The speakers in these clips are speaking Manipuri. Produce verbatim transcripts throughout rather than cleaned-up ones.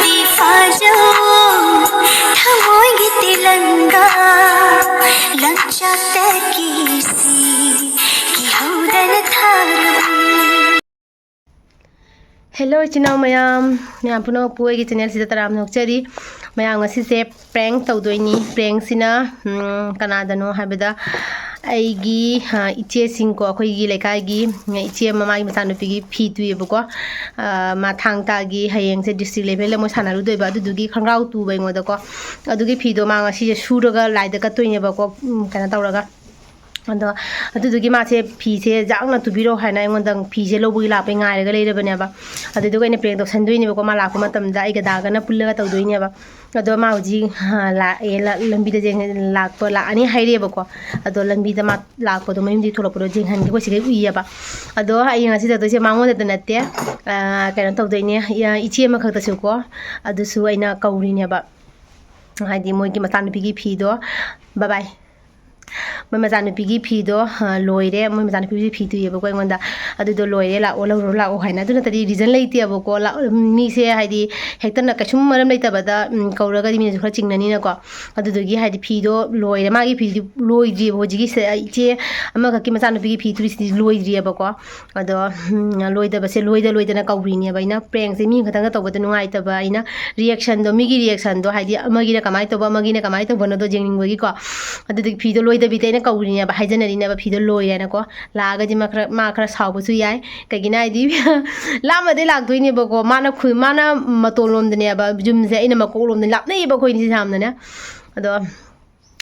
ꯐꯥꯖꯧ ꯊꯃꯣꯏꯒꯤ ꯇꯤꯂꯪꯒꯥ ꯂꯝꯆꯠꯇꯒꯤ ꯁꯤ ꯀꯤꯍꯧꯗꯅ ꯊꯥꯔꯕꯅꯤ꯫ Hello ꯏꯆꯤꯟ ꯏꯅꯥꯎ ꯃꯌꯥꯝ, ꯃꯌꯥꯝ ꯄꯨꯝꯅꯃꯛꯄꯨ ꯑꯩꯒꯤ channelꯁꯤꯗ ꯇꯔꯥꯝꯅ ꯑꯣꯛꯆꯔꯤ꯫ ꯃꯌꯥꯝ ꯉꯁꯤꯁꯦ prank ꯇꯧꯗꯣꯏꯅꯤ꯫ Prankꯁꯤꯅ, ꯎꯝ, ꯀꯅꯥꯗꯅꯣ ꯍꯥꯏꯕꯗ ꯑꯩꯒꯤ, ꯑ, ꯏꯆꯦꯁꯤꯡꯀꯣ, ꯑꯩꯈꯣꯏꯒꯤ ꯂꯩꯀꯥꯏꯒꯤ ꯏꯆꯦ ꯑꯃ ꯃꯥꯒꯤ ꯃꯆꯥꯅꯨꯄꯤꯒꯤ ꯐꯤ ꯇꯨꯏꯌꯦꯕꯀꯣ꯫ ꯑ, ꯃꯥ ꯊꯥꯡ ꯇꯥꯒꯤ ꯍꯌꯦꯡꯁꯦ district levelꯗ ꯃꯣꯏ ꯁꯥꯟꯅꯔꯨꯗꯣꯏꯕ, ꯑꯗꯨꯗꯨꯒꯤ ꯈꯣꯡꯒ꯭ꯔꯥꯎ ꯇꯨꯕ ꯑꯩꯉꯣꯟꯗꯀꯣ꯫ ꯑꯗꯨꯒꯤ ꯐꯤꯗꯣ ꯃꯥ ꯉꯁꯤꯁꯦ ꯁꯨꯔꯒ ꯂꯥꯏꯗ ꯀꯠꯇꯣꯏꯅꯦꯕꯀꯣ, ꯎꯝ, ꯀꯩꯅꯣ ꯇꯧꯔꯒ꯫ ꯑꯗꯣ ꯑꯗꯨꯗꯨꯒꯤ ꯃꯥꯁꯦ ꯐꯤꯁꯦ ꯌꯥꯡꯅ ꯇꯨꯕꯤꯔꯛꯑꯣ ꯍꯥꯏꯅ ꯑꯩꯉꯣꯟꯗ ꯐꯤꯁꯦ ꯂꯧꯕꯒꯤ ꯂꯥꯛꯄꯩ ꯉꯥꯏꯔꯒ ꯂꯩꯔꯕꯅꯦꯕ꯫ ꯑꯗꯨꯗꯨꯒ ꯑꯩꯅ prank ꯇꯧꯁꯟꯗꯣꯏꯅꯦꯕꯀꯣ, ꯃꯥ ꯂꯥꯛꯄ ꯃꯇꯝꯗ ꯑꯩꯒ ꯗꯥꯒꯅ ꯄꯨꯜꯂꯒ ꯇꯧꯗꯣꯏꯅꯦꯕ꯫ ꯑꯗꯣ ꯃꯥ ꯍꯧꯖꯤꯛ, ꯑ, ꯂꯥꯛꯑꯦ, ꯂ-, ꯂꯝꯕꯤꯗ ꯌꯦꯡ-, ꯂꯥꯛꯄ, ꯂꯥꯛꯑꯅꯤ ꯍꯥꯏꯔꯛꯑꯦꯕꯀꯣ꯫ ꯑꯗꯣ ꯂꯝꯕꯤꯗ ꯃꯥ ꯂꯥꯛꯄꯗꯣ ꯃꯌꯨꯝꯗꯒꯤ ꯊꯣꯛꯂꯛꯄꯗꯣ ꯌꯦꯡꯍꯟꯒꯦ, ꯑꯩꯈꯣꯏ ꯁꯤꯗꯩ ꯎꯏꯌꯦꯕ꯫ ꯑꯗꯣ ꯑꯩ ꯉꯁꯤ ꯆꯠꯇꯣꯏꯁꯦ ꯃꯉꯣꯟꯗꯇ ꯅꯠꯇꯦ, ꯑ, ꯀꯩꯅꯣ ꯇꯧꯗꯣꯏꯅꯦ, ꯏ-, ꯏꯆꯦ ꯑꯃꯈꯛꯇꯁꯨꯀꯣ꯫ ꯑꯗꯨꯁꯨ ꯑꯩꯅ ꯀꯧꯔꯤꯅꯦꯕ, ꯍꯥꯏꯗꯤ ꯃꯣꯏꯒꯤ ꯃꯆꯥꯅꯨꯄꯤꯒꯤ ꯐꯤꯗꯣ꯫ Bye bye꯫ ꯃꯣꯏ ꯃꯆꯥꯅꯨꯄꯤꯒꯤ ꯐꯤꯗꯣ, ꯑ, ꯂꯣꯏꯔꯦ꯫ ꯃꯣꯏ ꯃꯆꯥꯅꯨꯄꯤꯒꯤ ꯐꯤ ꯇꯨꯏꯌꯦꯕꯀꯣ ꯑꯩꯉꯣꯟꯗ꯫ ꯑꯗꯨꯗꯣ ꯂꯣꯏꯔꯦ, ꯂꯥꯛꯑꯣ, ꯂꯧꯔꯨꯔꯣ ꯂꯥꯛꯑꯣ ꯍꯥꯏꯅ꯫ ꯑꯗꯨ ꯅꯠꯇꯗꯤ reason ꯂꯩꯇꯦꯕꯀꯣ꯫ ꯂꯥꯛ-, ꯃꯤꯁꯦ ꯍꯥꯏꯗꯤ ꯍꯦꯛꯇꯅ ꯀꯩꯁꯨꯝ ꯃꯔꯝ ꯂꯩꯇꯕꯗ, ꯎꯝ, ꯀꯧꯔꯒꯗꯤ ꯃꯤꯅꯁꯨ ꯈꯔ ꯆꯤꯡꯅꯅꯤꯅꯀꯣ꯫ ꯑꯗꯨꯗꯨꯒꯤ ꯍꯥꯏꯗꯤ ꯐꯤꯗꯣ ꯂꯣꯏꯔꯦ꯫ ꯃꯥꯒꯤ ꯐꯤꯗꯤ ꯂꯣꯏꯗ꯭ꯔꯤꯕ ꯍꯧꯖꯤꯛꯀꯤꯁꯦ, ꯏꯆꯦ ꯑꯃꯈꯛꯀꯤ ꯃꯆꯥꯅꯨꯄꯤꯒꯤ ꯐꯤ ꯇꯨꯔꯤꯁꯤꯗꯤ ꯂꯣꯏꯗ꯭ꯔꯤꯑꯕꯀꯣ꯫ ꯑꯗꯣ, ꯎꯝ, ꯂꯣꯏꯗꯕꯁꯦ ꯂꯣꯏꯗ ꯂꯣꯏꯗꯅ ꯀꯧꯔꯤꯅꯦꯕ ꯑꯩꯅ꯫ Prankꯁꯦ ꯃꯤ ꯈꯛꯇꯪꯒ ꯇꯧꯕꯗ ꯅꯨꯡꯉꯥꯏꯇꯕ ꯑꯩꯅ꯫ Reactionꯗꯣ, ꯃꯤꯒꯤ reactionꯗꯣ, ꯍꯥꯏꯗꯤ ꯑꯃꯒꯤꯅ ꯀꯃꯥꯏꯅ ꯇꯧꯕ, ꯑꯃꯒꯤꯅ ꯀꯃꯥꯏꯅ ꯇꯧꯕꯅꯣꯗꯣ ꯌꯦꯡꯅꯤꯡꯕꯒꯤꯀꯣ꯫ ꯑꯗꯨꯗꯒꯤ ꯐꯤꯗꯣ ꯂꯣꯏꯗꯕꯤꯗ ꯑꯩꯅ ꯀꯧꯔꯤꯅꯦꯕ, ꯍꯥꯏꯖꯅꯔꯤꯅꯦꯕ, ꯐꯤꯗꯣ ꯂꯣꯏꯔꯦꯅꯀꯣ꯫ ꯂꯥꯛꯑꯒꯗꯤ ꯃꯥ ꯈꯔ, ꯃꯥ ꯈꯔ ꯁꯥꯎꯕꯁꯨ ꯌꯥꯏ꯫ ꯀꯩꯒꯤꯅꯣ ꯍꯥꯏꯗꯤ, ꯂꯥꯞꯅꯗꯩ ꯂꯥꯛꯇꯣꯏꯅꯦꯕꯀꯣ꯫ ꯃꯥꯅ ꯈꯨ-, ꯃꯥꯅ ꯃꯇꯣꯟ ꯂꯣꯝꯗꯅꯦꯕ ꯌꯨꯝꯁꯦ, ꯑꯩꯅ ꯃꯀꯣꯛ ꯂꯣꯝꯗ, ꯂꯥꯞꯅꯩꯌꯦꯕ ꯑꯩꯈꯣꯏ ꯑꯅꯤꯁꯦ ꯌꯥꯝꯅꯅꯦ꯫ ꯑꯗꯣ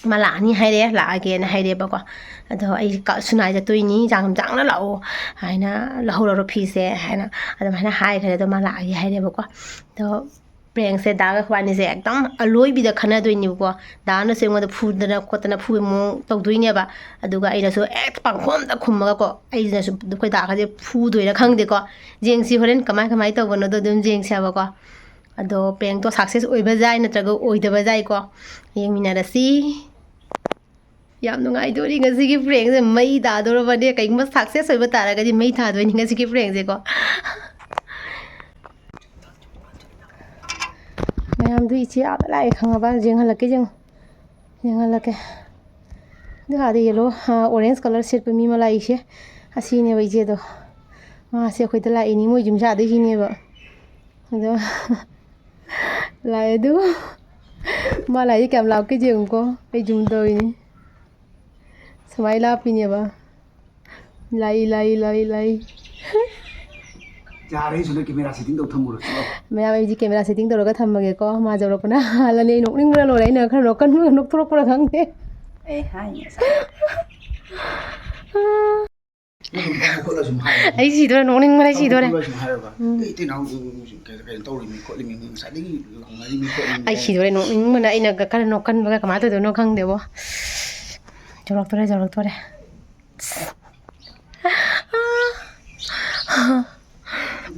ꯃꯥ ꯂꯥꯛꯑꯅꯤ ꯍꯥꯏꯔꯦ, ꯂꯥꯛꯑꯒꯦꯅ ꯍꯥꯏꯔꯦꯕꯀꯣ꯫ ꯑꯗꯣ ꯑꯩ ꯀ-, ꯁꯨꯅꯥꯏ ꯆꯠꯇꯣꯏꯅꯤ, ꯆꯥꯡ ꯆꯥꯡꯅ ꯂꯥꯛꯑꯣ ꯍꯥꯏꯅ, ꯂꯧꯍꯧꯔꯣ ꯐꯤꯁꯦ ꯍꯥꯏꯅ ꯑꯗꯨꯃꯥꯏꯅ ꯍꯥꯏꯈ꯭ꯔꯦ꯫ ꯑꯗꯣ ꯃꯥ ꯂꯥꯛꯑꯒꯦ ꯍꯥꯏꯔꯦꯕꯀꯣ꯫ ꯑꯗꯣ prankꯁꯦ ꯗꯥꯒ ꯑꯩꯈꯣꯏꯕꯥꯅꯤꯁꯦ ꯑꯦꯛꯗꯝ ꯑꯂꯣꯏꯕꯤꯗ ꯈꯟꯅꯗꯣꯏꯅꯦꯕꯀꯣ꯫ ꯗꯥꯅꯁꯨ ꯑꯩꯉꯣꯟꯗ ꯐꯨꯗꯅ ꯈꯣꯠꯇꯅ ꯐꯨꯕꯒꯤ ꯃꯑꯣꯡ ꯇꯧꯗꯣꯏꯅꯦꯕ꯫ ꯑꯗꯨꯒ ꯑꯩꯅꯁꯨ ꯍꯦꯛꯇ ꯄꯪꯈꯣꯝꯗ ꯈꯨꯝꯃꯒꯀꯣ, ꯑꯩꯅꯁꯨ ꯑꯩꯈꯣꯏ ꯗꯥꯒꯁꯦ ꯐꯨꯗꯣꯏꯔꯥ ꯈꯪꯗꯦꯀꯣ꯫ ꯌꯦꯡꯁꯤ ꯍꯣꯔꯦꯟ ꯀꯃꯥꯏ ꯀꯃꯥꯏ ꯇꯧꯕꯅꯣꯗꯣ ꯑꯗꯨꯝ ꯌꯦꯡꯁꯦꯕꯀꯣ꯫ ꯑꯗꯣ prankꯇꯣ success ꯑꯣꯏꯕ ꯌꯥꯏ ꯅꯠꯇ꯭ꯔꯒ ꯑꯣꯏꯗꯕ ꯌꯥꯏꯀꯣ꯫ ꯌꯦꯡꯃꯤꯟꯅꯔꯁꯤ꯫ ꯌꯥꯝ ꯅꯨꯡꯉꯥꯏꯗꯣꯔꯤ ꯉꯁꯤꯒꯤ prankꯁꯦ, ꯃꯩ ꯇꯥꯗꯣꯔꯕꯅꯦ꯫ ꯀꯩꯒꯨꯝꯕ success ꯑꯣꯏꯕ ꯇꯥꯔꯒꯗꯤ ꯃꯩ ꯊꯥꯗꯣꯏꯅꯤ ꯉꯁꯤꯒꯤ prankꯁꯦꯀꯣ꯫ ꯃꯌꯥꯝꯗꯨ ꯏꯆꯦ ꯑꯥꯗ ꯂꯥꯛꯑꯦ ꯈꯪꯉꯕ? ꯌꯦꯡꯍꯜꯂꯛꯀꯦ, ꯌꯦꯡꯉꯨ꯫ ꯌꯦꯡꯍꯜꯂꯛꯀꯦ꯫ ꯑꯗꯨ ꯑꯥꯗ yellow, ꯑ, orange colour ꯁꯦꯠꯄ ꯃꯤ ꯑꯃ ꯂꯥꯛꯏꯁꯦ, ꯑꯁꯤꯅꯦꯕ ꯏꯆꯦꯗꯣ꯫ ꯃꯥꯁꯦ ꯑꯩꯈꯣꯏꯗ ꯂꯥꯛꯏꯅꯤ, ꯃꯣꯏ ꯌꯨꯝꯁꯥꯗꯩꯁꯤꯅꯦꯕ꯫ ꯑꯗꯣ ꯂꯥꯛꯑꯦ ꯑꯗꯨ꯫ ꯃꯥ ꯂꯥꯛꯏꯁꯦ ꯀꯌꯥꯝ ꯂꯥꯞꯀꯦ ꯌꯦꯡꯉꯨꯀꯣ꯫ ꯑꯩ zoom ꯇꯧꯔꯤꯅꯤ꯫ ꯁꯨꯃꯥꯏꯅ ꯂꯥꯞꯄꯤꯅꯦꯕ꯫ ꯂꯥꯛꯏ, ꯂꯥꯛꯏ, ꯂꯥꯛꯏ, ꯂꯥꯛꯏ꯫ ꯌꯥꯔꯦ, ꯁꯣꯝꯗ camera setting ꯇꯧ ꯊꯝꯃꯨꯔꯣ, ꯆꯠꯂꯣ꯫ ꯃꯌꯥꯝ, ꯑꯩꯁꯦ camera setting ꯇꯧꯔꯒ ꯊꯝꯃꯒꯦꯀꯣ꯫ ꯃꯥ ꯌꯧꯔꯛꯄꯅ ꯍꯥꯜꯂꯅꯤ꯫ ꯑꯩ ꯅꯣꯛꯅꯤꯡꯕꯅ ꯂꯣꯏꯔꯦ꯫ ꯑꯩꯅ ꯈꯔ ꯅꯣꯛꯀꯟꯕ-, ꯅꯣꯛꯊꯣꯔꯛꯄ꯭ꯔꯥ ꯈꯪꯗꯦ꯫ ꯑꯩ ꯍꯥꯏꯅꯦ꯫ ꯑꯗꯨꯝ ꯈꯣꯠꯂ ꯁꯨꯝ ꯍꯥꯏꯔꯣ꯫ ꯑꯩ ꯁꯤꯗꯣꯔꯦ, ꯅꯣꯛꯅꯤꯡꯕꯅ ꯑꯩ ꯁꯤꯗꯣꯔꯦ꯫ ꯈꯣꯠꯂ ꯁꯨꯝ ꯍꯥꯏꯔꯕ? ꯎꯝ꯫ ꯑꯦ, ꯏꯇꯩꯅꯥꯎ, ꯎꯝ, ꯎꯝ, ꯀꯩꯅꯣ, ꯀꯩꯅꯣ ꯇꯧꯔꯤꯃꯤ ꯈꯣꯠꯂꯤꯃꯤ, ꯉꯁꯥꯏꯗꯒꯤ ꯂꯥꯎꯅꯔꯤꯃꯤ ꯈꯣꯠꯂꯤꯃꯤ ꯑꯩ ꯀꯥꯏꯅ꯫ ꯁꯤꯗꯣꯔꯦ, ꯅꯣꯛꯅꯤꯡꯕꯅ꯫ ꯑꯩꯅ ꯈꯔ ꯅꯣꯛꯀꯟꯕꯒ ꯀꯃꯥꯏꯅ ꯇꯧꯗꯣꯏꯅꯣ ꯈꯪꯗꯦꯕꯣ꯫ ꯌꯧꯔꯛꯇꯣꯔꯦ, ꯌꯧꯔꯛꯇꯣꯔꯦ꯫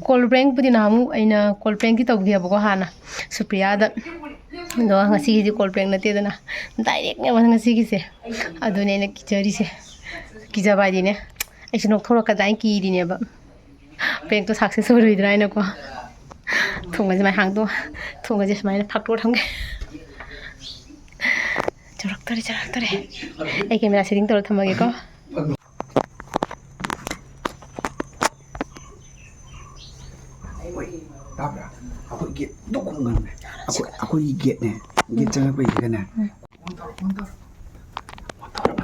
Call prankꯄꯨꯗꯤ ꯅꯍꯥꯟꯃꯨꯛ ꯑꯩꯅ call prankꯇꯤ ꯇꯧꯈꯤꯑꯕꯀꯣ ꯍꯥꯟꯅ ꯁꯨꯄ꯭ꯔꯤꯌꯥꯗ꯫ ꯑꯗꯣ ꯉꯁꯤꯒꯤꯗꯤ call prank ꯅꯠꯇꯦꯗꯅ, directꯅꯦꯕ ꯉꯁꯤꯒꯤꯁꯦ꯫ ꯑꯗꯨꯅꯦ ꯑꯩꯅ ꯀꯤꯖꯔꯤꯁꯦ꯫ ꯀꯤꯖꯕ ꯍꯥꯏꯗꯤꯅꯦ, ꯑꯩꯁꯦ ꯅꯣꯛꯊꯣꯔꯛꯀꯗ꯭ꯔꯥ ꯍꯥꯏꯅ ꯀꯤꯔꯤꯅꯦꯕ꯫ Prankꯇꯣ success ꯑꯣꯏꯔꯣꯏꯗ꯭ꯔꯥ ꯍꯥꯏꯅꯀꯣ꯫ ꯊꯣꯡꯒꯁꯦ ꯁꯨꯃꯥꯏꯅ ꯍꯥꯡꯗꯣꯛ-, ꯊꯣꯡꯒꯁꯦ ꯁꯨꯃꯥꯏꯅ ꯐꯥꯛꯇꯣꯛꯑ ꯊꯝꯒꯦ꯫ ꯆꯨꯔꯛꯇꯣꯔꯦ, ꯆꯨꯔꯛꯇꯣꯔꯦ꯫ ꯑꯩ camera setting ꯇꯧꯔ ꯊꯝꯃꯒꯦꯀꯣ꯫ ꯍꯣꯏ, ꯇꯥꯕ꯭ꯔꯥ? ꯑꯩꯈꯣꯏ gateꯗꯣ ꯈꯣꯡꯒꯟꯕ꯭ꯔꯥ? ꯑꯩꯈꯣꯏ, ꯑꯩꯈꯣꯏꯒꯤ gateꯅꯦ, gate ꯆꯪꯉꯛꯄꯩꯁꯤꯗꯅꯦ꯫ ꯎꯝ꯫ Phone ꯇꯧꯔꯣ, phone ꯇꯧꯔꯣ꯫ Phone ꯇꯧꯔꯣ꯫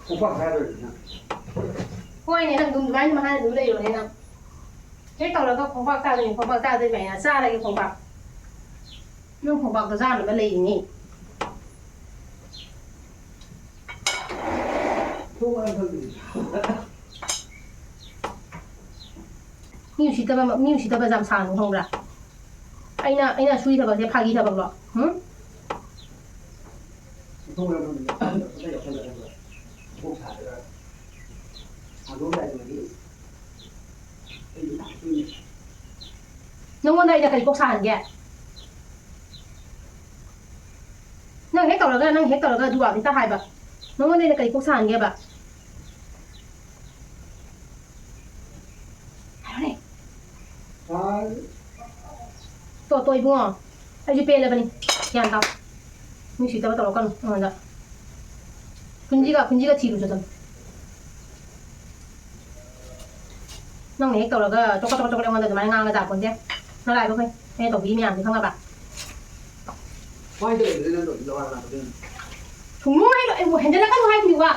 ꯈꯣꯡꯄꯥꯛ ꯆꯥꯗꯣꯏꯅꯤ ꯅꯪ꯫ ꯍꯣꯏꯅꯦ, ꯅꯪ ꯑꯗꯨꯝ ꯑꯗꯨꯃꯥꯏꯅ ꯃꯍꯥꯏꯅ ꯑꯗꯨꯝ ꯂꯩꯔꯣꯅꯦ ꯅꯪ꯫ ꯍꯦꯛ ꯇꯧꯔꯒ ꯈꯣꯡꯄꯥꯛ ꯆꯥꯗꯣꯏꯅꯤ, ꯈꯣꯡꯄꯥꯛ ꯆꯥꯗꯣꯏꯅꯤ ꯀꯥꯏꯅ ꯆꯥꯔꯒꯦ ꯈꯣꯡꯄꯥꯛ꯫ ꯅꯪ ꯈꯣꯡꯄꯥꯛꯇꯣ ꯆꯥꯅꯕ ꯂꯩꯔꯤꯅꯤ꯫ ꯃꯤ ꯎꯁꯤꯠꯇꯕ, ꯃꯤ ꯎꯁꯤꯠꯇꯕ ꯌꯥꯝ ꯁꯥꯅꯨ ꯈꯪꯕ꯭ꯔꯥ? ꯑꯩꯅ, ꯑꯩꯅ ꯁꯨꯔꯤ ꯊꯕꯛꯁꯦ ꯐꯥꯒꯤ ꯊꯕꯛꯂꯣ? ꯍꯨꯝ? ꯊꯣꯡ ꯃꯅꯝ ꯈꯪꯗꯦ꯫ ꯑꯝꯇ ꯌꯥꯎꯁꯜꯂꯒ ꯀꯣꯛ ꯁꯥꯗꯅ ꯁꯥꯗꯣꯛꯑꯝꯗꯥꯏꯗꯨꯗꯤ ꯑꯩ ꯂꯥꯛꯇꯣꯏꯅꯦ꯫ ꯅꯉꯣꯟꯗ ꯑꯩꯅ ꯀꯔꯤ ꯀꯣꯛ ꯁꯥꯍꯟꯒꯦ? ꯅꯪ ꯍꯦꯛ ꯇꯧꯔꯒ, ꯅꯪ ꯍꯦꯛ ꯇꯧꯔꯒ ꯑꯗꯨ ꯋꯥꯗꯨ ꯍꯦꯛꯇ ꯍꯥꯏꯕ꯫ ꯅꯉꯣꯟꯗ ꯑꯩꯅ ꯀꯔꯤ ꯀꯣꯛ ꯁꯥꯍꯟꯒꯦꯕ? ꯍꯥꯏꯔꯣꯅꯦ꯫ ꯇꯣ, ꯇꯣ, ꯏꯕꯨꯡꯉꯣ꯫ ꯑꯩꯁꯨ ꯄꯦꯜꯂꯕꯅꯤ꯫ ꯒ꯭ꯌꯥꯟ ꯇꯥꯎ꯫ ꯃꯤ ꯎꯁꯤꯠꯇꯕ ꯇꯧꯔꯛꯀꯅꯨ ꯑꯩꯉꯣꯟꯗ꯫ ꯈꯨꯟꯖꯤꯒ, ꯈꯨꯟꯖꯤꯒ ꯊꯤꯔꯨꯆꯣ ꯑꯗꯨꯝ꯫ ꯅꯪꯅ ꯍꯦꯛ ꯇꯧꯔꯒ ꯆꯣꯀꯠ, ꯆꯣꯀꯠ, ꯆꯣꯀꯠ ꯑꯩꯉꯣꯟꯗ ꯑꯗꯨꯃꯥꯏꯅ ꯉꯥꯡꯉ ꯇꯥꯛꯄꯣꯟꯇꯦ꯫ ꯅꯔꯥꯏꯕꯛ ꯐꯩ꯫ ꯑꯩꯅ ꯇꯧꯕꯤꯔꯤ ꯃꯌꯥꯝꯁꯦ ꯈꯪꯉꯕ? ꯀꯃꯥꯏꯅ ꯇꯧꯔꯤꯅꯣ ꯅꯪ ꯇꯧꯔꯤꯁꯦ? ꯂꯋꯥꯏ ꯃꯅꯥꯛꯇ ꯑꯗꯨꯝ ꯁꯨꯡꯅꯨꯡ ꯍꯦꯛ, ꯑꯩꯕꯨ ꯍꯦꯟꯖꯜꯂꯛꯀꯅꯨ ꯍꯥꯏꯁꯤꯅꯤ ꯋꯥ꯫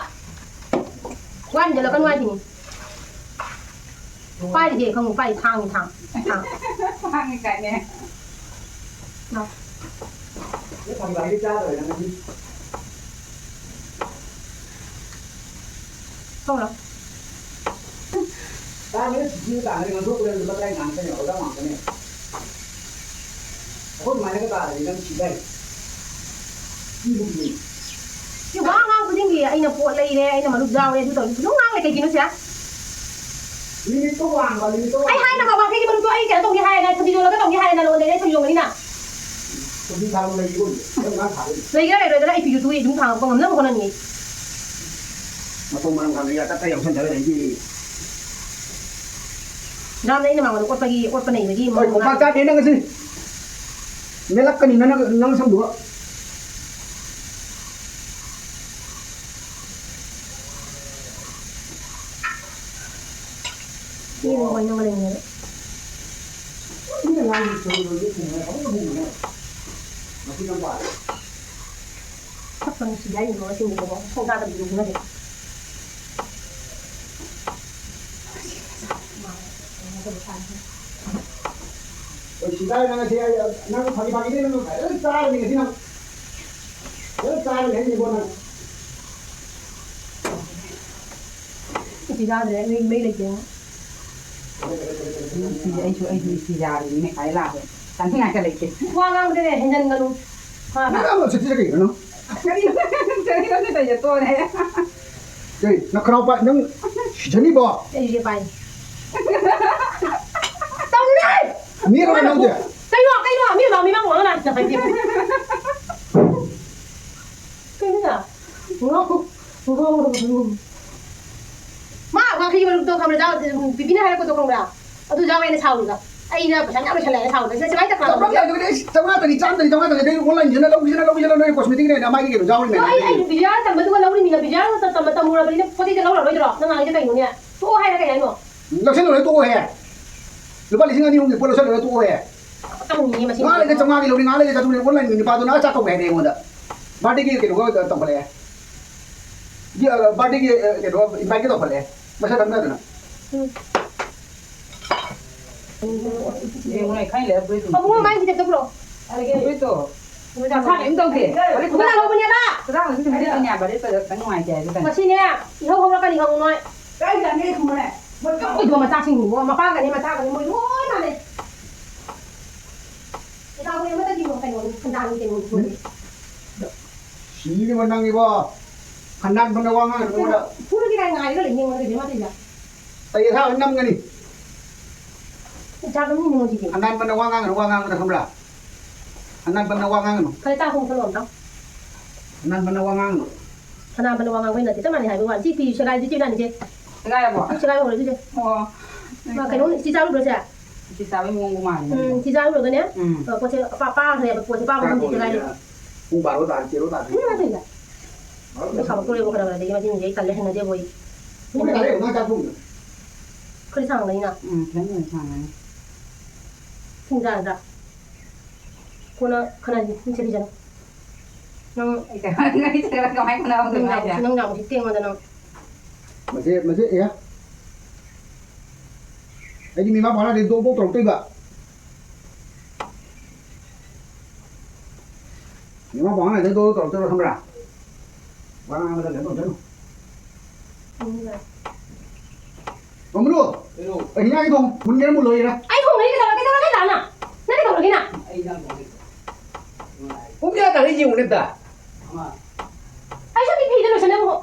ꯋꯥ ꯍꯦꯟꯖꯜꯂꯛꯀꯅꯨ ꯍꯥꯏꯁꯤꯅꯤ꯫ ꯄꯥꯏꯔꯤꯁꯦ ꯈꯪꯉꯨ, ꯄꯥꯏꯔꯤ ꯊꯥꯡꯅꯤ, ꯊꯥꯡ꯫ ꯊꯥꯡ꯫ ꯊꯥꯡꯅꯤ ꯀꯥꯏꯅꯦ꯫ ꯂꯥꯎ꯫ ꯅꯪ ꯐꯥꯒꯤ ꯐꯥꯒꯤ ꯆꯥꯗꯧꯔꯦ ꯅꯪ ꯉꯁꯤ꯫ ꯊꯣꯛꯂꯣ꯫ ꯇꯥꯡꯉꯦ, ꯁꯤꯀꯤ ꯇꯥꯡꯉꯦ, ꯉꯥꯡꯊꯣꯛꯄꯗ ꯂꯨꯄꯥ ꯇꯔꯥ ꯉꯥꯡꯉꯛꯀꯅꯤ, ꯑꯣꯖꯥ ꯉꯥꯡꯉꯛꯀꯅꯤ꯫ ꯑꯩꯈꯣꯏ ꯑꯗꯨꯃꯥꯏꯅꯒ ꯇꯥꯔꯗꯤ ꯅꯪ ꯁꯤꯗꯥꯏ꯫ ꯁꯤꯕꯨ ꯀꯤꯅꯤ꯫ ꯁꯤ ꯋꯥ ꯉꯥꯡ ꯈꯨꯗꯤꯡꯒꯤ ꯑꯩꯅ ꯄꯣꯠ ꯂꯩꯔꯦ, ꯑꯩꯅ ꯃꯔꯨꯞ ꯌꯥꯎꯔꯦ, ꯑꯗꯨ ꯇꯧꯔꯦ, ꯑꯗꯨꯝ ꯉꯥꯡ ꯂꯩ ꯀꯩꯒꯤꯅꯣ ꯁꯦ? ꯂꯤꯃꯤꯠꯇꯣ ꯋꯥꯡꯕ, ꯂꯤꯃꯤꯠꯇꯣ ꯑꯩ ꯋꯥꯡꯕ꯫ ꯍꯥꯏꯅ ꯕꯕꯥ, ꯑꯩꯒꯤ ꯃꯔꯨꯞꯇꯣ ꯑꯩ ꯀꯩꯅꯣ ꯇꯧꯅꯤ ꯍꯥꯏꯔꯦꯅ, ꯊꯕꯤ ꯌꯣꯜꯂꯒ ꯇꯧꯅꯤ ꯍꯥꯏꯔꯦꯅ, ꯅꯉꯣꯟꯗ ꯑꯩ ꯊꯕꯤ ꯌꯣꯟꯒꯅꯤꯅ꯫ ꯊꯕꯤ ꯊꯥꯕ ꯂꯩꯕ ꯑꯣꯏꯔꯗꯤ ꯅꯪ ꯉꯥ ꯊꯥꯗꯣꯏꯅꯤ꯫ ꯂꯩꯒꯦꯔꯥ ꯂꯩꯔꯣꯏꯗ꯭ꯔꯥ ꯑꯩ ꯐꯤꯁꯨ ꯇꯨꯏ, ꯑꯗꯨꯝ ꯊꯥꯡꯉꯛꯄ ꯉꯝꯅꯕ ꯍꯣꯠꯅꯅꯤ ꯑꯩ꯫ ꯃꯇꯧ ꯃꯔꯝ ꯈꯪꯗꯅ ꯌꯥꯇꯠꯇ ꯌꯥꯎꯁꯟꯗꯅ ꯂꯩꯗꯤ꯫ ꯌꯥꯝꯅ ꯑꯩꯅ ꯃꯉꯣꯟꯗ ꯑꯣꯠꯄꯒꯤ, ꯑꯣꯠꯄ ꯅꯩꯕꯒꯤ ꯍꯣꯏ, ꯃꯑꯣꯡꯗ꯫ ꯈꯣꯡꯄꯥꯛ ꯆꯥꯗꯦ ꯅꯪ ꯉꯁꯤ꯫ ꯃꯦꯠꯂꯛꯀꯅꯤ ꯅꯪ, ꯅꯪ ꯁꯝꯗꯨꯒ꯫ ꯆꯦꯡ ꯑꯣꯏꯅ ꯂꯩꯅꯔꯦ꯫ ꯃꯤꯅ ꯉꯥꯡꯕ ꯁꯣꯏꯕꯗꯨ ꯊꯦꯡꯅꯔ ꯑꯃꯨꯛ ꯍꯟꯅ ꯃꯁꯤ ꯅꯪ ꯄꯥꯔꯦ꯫ ꯁꯛꯇ ꯅꯨꯡꯁꯤꯗꯦ ꯍꯥꯏꯅꯤ ꯃꯁꯤꯡꯗꯨꯗꯀꯣ꯫ ꯁꯣꯡ ꯆꯥꯗꯕꯗꯨ ꯎꯅꯗꯦ꯫ ꯍꯣꯏ, ꯁꯤꯗ ꯅꯪ ꯉꯁꯤ ꯑꯩ, ꯅꯪ ꯐꯥꯒꯤ ꯐꯥꯒꯤꯗꯤ ꯅꯪ ꯐꯖꯅ ꯆꯥꯔꯅꯤ ꯉꯁꯤ ꯅꯪ꯫ ꯐꯖꯅ ꯆꯥꯔꯅꯤ ꯍꯥꯏꯁꯤꯀꯣ ꯅꯪ꯫ ꯎꯇꯤ ꯆꯥꯗ꯭ꯔꯦ, ꯅꯣꯏ ꯃꯩ ꯂꯩꯇꯦꯉꯣ꯫ ꯎꯇꯤ, ꯑꯩꯁꯨ, ꯑꯩꯁꯨ ꯎꯇꯤ ꯆꯥꯔꯤꯅꯤꯅꯦ, ꯈ꯭ꯋꯥꯏ ꯂꯥꯁꯦ꯫ ꯆꯥꯅꯤꯡꯉꯥꯏꯒ ꯂꯩꯇꯦ꯫ ꯋꯥ ꯉꯥꯡꯕꯗꯅꯦ ꯍꯦꯟꯖꯟꯒꯅꯨ꯫ ꯈꯪꯉꯕ? ꯅꯪ ꯑꯃ ꯆꯠꯁꯤꯗ ꯀꯩꯅꯣ ꯅꯪ? ꯀꯔꯤꯅꯣ? ꯀꯔꯤꯅꯣ ꯅꯪ ꯇꯧꯔꯤꯁꯦ? ꯇꯣꯛꯑꯣꯅꯦ꯫ ꯑꯦ, ꯅꯈꯅꯥꯎ ꯄꯥꯏ-, ꯅꯪ ꯁꯤꯖꯅꯤꯕꯣ꯫ ꯑꯩꯁꯦ ꯄꯥꯏ꯫ ꯇꯧꯔꯦ! ꯃꯤꯔꯣ ꯅꯪꯁꯦ? ꯀꯩꯅꯣ, ꯀꯩꯅꯣ? ꯃꯤ ꯃꯃꯥꯡ, ꯃꯤ ꯃꯃꯥꯡ ꯉꯥꯡꯉ ꯂꯥꯛꯇ ꯀꯩꯒꯤ? ꯀꯩꯅꯣ? ꯉꯥꯎ-, ꯉꯥꯎ-, ꯃꯥ ꯋꯥꯈꯩ ꯃꯔꯨꯞꯇꯣ ꯈꯪꯕ꯭ꯔꯥ? ꯕꯤꯕꯤꯅ ꯍꯥꯏꯔꯛꯄꯗꯣ ꯈꯪꯕ꯭ꯔꯥ? ꯑꯗꯨ ꯌꯥꯎꯋꯦꯅ ꯁꯥꯎꯔꯤꯕ꯫ ꯑꯩꯅ ꯄꯩꯁꯥ ꯌꯥꯝ ꯂꯣꯏꯁꯜꯂꯛꯑꯦꯅ ꯁꯥꯎꯔꯤꯕ꯫ ꯁꯦ, ꯁꯦ, ꯁꯦ, ꯆꯥꯝꯃꯉꯥ ꯇꯅꯤ, ꯆꯥꯝꯃ ꯇꯅꯤ, ꯆꯥꯝꯃꯉꯥ ꯇꯅꯤ, ꯅꯣꯏ online ꯁꯤꯅ ꯂꯧꯒꯦꯁꯤꯅ, ꯂꯧꯒꯦꯁꯤꯅ, ꯅꯣꯏ cosmetic ꯅꯦꯅ ꯃꯥꯒꯤ ꯀꯩꯅꯣ ꯌꯥꯎꯔꯤ ꯑꯗꯣ ꯑꯩ, ꯃꯌꯥꯝꯗꯨꯗꯤ꯫ ꯑꯩ ꯕꯤꯕꯤꯌꯥꯅ ꯇꯝꯕꯗꯨꯒ ꯂꯧꯔꯤꯃꯤꯅ, ꯕꯤꯕꯤꯌꯥꯅ ꯇꯝ-, ꯇꯝꯕ ꯇꯝꯃꯨꯔꯕꯅꯤꯅ ꯄꯣꯠ ꯆꯩꯁꯦ ꯂꯧꯔꯔꯣꯏꯗ꯭ꯔꯣ? ꯅꯪ ꯉꯥꯡꯉꯤꯁꯦ ꯀꯩꯅꯣꯅꯦ? ꯇꯣꯛꯑꯣ ꯍꯥꯏꯔ ꯀꯩ ꯍꯥꯏꯅꯣ? ꯂꯧꯁꯜꯂꯨꯔꯦ ꯇꯣꯛꯑꯣꯍꯦ꯫ ꯂꯨꯄꯥ ꯂꯤꯁꯤꯡ ꯑꯅꯤ ꯑꯍꯨꯝꯒꯤ ꯄꯣꯠ ꯂꯧꯁꯜꯂꯨꯔꯦ ꯇꯣꯛꯑꯣꯍꯦ꯫ ꯇꯧꯅꯤꯡꯉꯦ ꯃꯁꯤ꯫ ꯉꯥꯏꯍꯥꯛ ꯂꯩꯔꯒ ꯆꯥꯝꯃꯉꯥꯒꯤ ꯂꯧꯅꯤ, ꯉꯥꯏꯍꯥꯛ ꯂꯩꯔꯒ ꯆꯥꯇ꯭ꯔꯨꯛ ꯂꯧꯅꯤ꯫ Online ꯒꯤ ꯅꯨꯄꯥꯗꯨꯅ ꯑꯆꯥ ꯀꯧꯒꯦ ꯍꯥꯏꯔꯦ ꯑꯩꯉꯣꯟꯗ꯫ Birthday ꯒꯤ ꯀꯩꯅꯣꯒ ꯇꯧꯈꯠꯂꯛꯑꯦ꯫ ꯒꯤ-, ꯑ, birthday ꯒꯤ, ꯑ, ꯀꯩꯅꯣ, invite ꯀ ꯇꯧꯈꯠꯂꯛꯑꯦ꯫ ꯃꯁꯛ ꯈꯪꯅꯗꯅ꯫ ꯎꯝ꯫ ꯌꯦꯡꯉꯨꯅꯦ, ꯈꯔ ꯂꯩꯔ ꯐꯨꯔꯤꯠ ꯑꯗꯨꯝ ꯑꯕꯨꯡꯉꯣ, ꯃꯥꯏ ꯈꯤꯇꯪ ꯇꯧꯕ꯭ꯔꯣ? ꯐꯨꯔꯤꯠꯇꯣ ꯃꯁꯥ ꯀꯔꯤꯝ ꯇꯧꯗꯦ꯫ ꯍꯣꯔꯦꯟ ꯈꯨꯗꯥꯡ ꯂꯧꯕꯅꯦꯕ꯫ ꯈꯨꯗꯥꯡ ꯑꯗꯨꯝ ꯂꯤꯠꯄꯅꯦ, ꯕꯥꯔꯗꯦ ꯄꯗ ꯈꯤꯇꯪ ꯅꯨꯡꯉꯥꯏꯇꯦ ꯍꯥꯏꯕ ꯀꯩꯅꯣ꯫ ꯃꯁꯤꯅꯦ, ꯏꯍꯧ ꯍꯧꯔꯛꯀꯅꯤ ꯈꯪꯉꯨ ꯅꯣꯏ꯫ ꯀꯥꯏꯗ ꯂꯥꯛꯀꯅꯤ ꯈꯪꯉꯨꯅꯦ? ꯃꯣꯏ ꯀꯞꯄꯣꯏꯗꯣ ꯃꯆꯥꯁꯤꯡꯗꯨꯕꯣ, ꯃꯄꯥꯒꯅꯦ, ꯃꯆꯥꯒꯅꯦ, ꯃꯣꯏ ꯂꯣꯏ ꯃꯥꯟꯅꯩ꯫ ꯏꯇꯥꯎ, ꯃꯣꯏ ꯑꯃꯠꯇꯒꯤ ꯀꯩꯅꯣꯅꯤ, ꯈꯟꯗꯥꯡꯒꯤ ꯀꯩꯅꯣꯅꯤ꯫ ꯁꯤꯒꯤ ꯃꯅꯥꯡꯒꯤꯕꯣ, ꯈꯟꯗꯥꯡ ꯐꯅ ꯋꯥ ꯉꯥꯡꯒꯅꯨ ꯑꯩꯉꯣꯟꯗ꯫ ꯐꯨꯔꯒꯦ ꯀꯥꯏ ꯉꯥꯏꯔꯒ ꯂꯩꯅꯤ ꯑꯩꯉꯣꯟꯗ ꯀꯩꯅꯣ ꯃꯥ ꯇꯧꯏꯁꯦ꯫ ꯑꯩ ꯑꯁꯥꯕ ꯅꯝꯒꯅꯤ꯫ ꯏꯆꯥ ꯑꯗꯨꯝ ꯌꯦꯡꯉꯣ ꯁꯤꯗꯤ꯫ ꯈꯟꯗꯥꯡ ꯐꯅ ꯋꯥ ꯉꯥꯡꯒꯅꯨ, ꯋꯥ ꯉꯥꯡꯕꯗ ꯈꯪꯕ꯭ꯔꯥ? ꯈꯟꯗꯥꯡ ꯐꯅ ꯋꯥ ꯉꯥꯡꯒꯅꯨ꯫ ꯈꯔ ꯆꯥ ꯈꯣꯡ ꯆꯠꯂꯣ ꯑꯝꯇ꯫ ꯈꯟꯗꯥꯡ ꯐꯅ ꯋꯥ ꯉꯥꯡꯒꯅꯨ꯫ ꯈꯟꯗꯥꯡ ꯐꯅ ꯋꯥ ꯉꯥꯡꯕꯩ ꯅꯠꯇꯦ, ꯆꯞ ꯃꯥꯟꯅꯩ ꯍꯥꯏꯕꯩ ꯋꯥꯅꯤ꯫ ꯁꯤ ꯐꯤ ꯁꯦꯒꯥꯏꯔꯤꯁꯦ ꯆꯦ ꯏꯕꯥꯅꯤꯁꯦ꯫ ꯁꯦꯒꯥꯏꯔꯕꯣ? ꯁꯤ ꯁꯦꯒꯥꯏꯕ ꯍꯧꯔꯦ ꯁꯤꯁꯦ꯫ ꯑꯣ꯫ ꯃꯥ ꯀꯩꯅꯣ, ꯁꯤ ꯆꯥꯔꯨꯕ꯭ꯔꯣ ꯁꯦ? ꯁꯤ ꯆꯥꯕꯩ ꯃꯑꯣꯡꯕꯨ ꯃꯥꯜꯂꯤ꯫ ꯎꯝ, ꯁꯤ ꯆꯥꯔꯨꯔꯒꯅꯦ, ꯎꯝ꯫ ꯑ, ꯄꯣꯠꯁꯦ ꯄꯥ-, ꯄꯥꯈ꯭ꯔꯦꯕ, ꯄꯣꯠꯁꯦ ꯄꯥꯕ ꯈꯪꯗꯦ ꯁꯦꯒꯥꯏꯔꯦ꯫ ꯄꯨꯡ ꯕꯥꯔꯣ ꯇꯥꯔꯦ, ꯇꯦꯔꯣ ꯇꯥꯔꯦ꯫ ꯎꯝ, ꯅꯠꯇꯦꯗ꯫ ꯕꯥꯔꯣ ꯇꯥꯔꯦ꯫ ꯁꯥꯕ ꯀꯨꯏꯔꯦꯕ ꯈꯔ ꯈꯔ, ꯑꯗꯒꯤ ꯃꯁꯤꯡꯁꯦ ꯑꯩ ꯇꯜꯂꯦ, ꯍꯩꯅꯗꯦꯕ ꯑꯩ꯫ ꯄꯨꯡ ꯀꯌꯥ ꯂꯩꯔꯦ ꯅꯪ ꯆꯥꯛ ꯊꯣꯡꯉꯤꯗꯣ? ꯈꯔ ꯁꯥꯡꯕꯅꯤꯅ꯫ ꯎꯝ, ꯈꯤꯇꯪ ꯍꯦꯟꯅ ꯁꯥꯡꯉꯅꯤ꯫ ꯄꯨꯡ ꯇꯔꯥꯗ꯫ ꯀꯣꯟꯅ ꯈꯟꯅꯁꯤ, ꯄꯨꯡ ꯆꯠꯈꯤꯁꯅꯨ꯫ ꯅꯪ ꯑꯩ ꯀꯃꯥꯏ-, ꯅꯪ ꯑꯩ ꯀꯃꯥꯏ ꯈꯟꯅꯍꯧꯗꯣꯏꯅꯣ ꯅꯪ ꯍꯥꯏꯁꯦ? ꯅꯪ ꯅꯥꯕꯁꯤ ꯇꯦꯡꯉꯣꯟꯗ ꯅꯪ꯫ ꯃꯁꯦ, ꯃꯁꯦ, ꯑꯦ? ꯑꯩꯗꯤ ꯃꯤꯃꯥ ꯐꯥꯅꯗꯤ ꯗꯣꯛ ꯗꯣꯛ ꯇꯧꯔꯛꯇꯣꯏꯕ꯫ ꯃꯤꯃꯥ ꯐꯥꯅꯗꯤ ꯗꯣꯛ ꯗꯣꯛ ꯇꯧꯔꯛꯇꯣꯏꯕ, ꯈꯪꯕ꯭ꯔꯥ? ꯋꯥ ꯉꯥꯡꯕꯗ ꯀꯩꯅꯣ ꯇꯧꯖꯅꯨ꯫ ꯎꯝ꯫ ꯃꯝꯔꯨ! ꯀꯩꯅꯣ? ꯑꯩ ꯍꯤꯟꯖꯥꯡ ꯊꯣꯡ-, ꯃꯨꯟꯒꯦꯔꯥ ꯃꯨꯜꯂꯣꯏꯔꯥ? ꯑꯩ ꯊꯣꯡꯉꯗꯤ ꯀꯩꯗꯧꯔꯒꯦ? ꯀꯩꯗꯧꯔꯒꯦ, ꯂꯥꯛꯑꯣꯅ? ꯅꯪ ꯀꯩꯗꯧꯔꯒꯦ, ꯅꯪ? ꯑꯩ ꯍꯤꯟꯖꯥꯡ ꯊꯣꯡꯉꯦ꯫ ꯄꯨꯡ ꯀꯌꯥ ꯇꯥꯔꯦ ꯌꯦꯡꯉꯨꯅꯦ ꯑꯝꯇ꯫ ꯑꯩꯁꯨ ꯃꯤ ꯐꯤꯗ ꯂꯣꯏꯁꯟꯅꯕ ꯍꯣ-,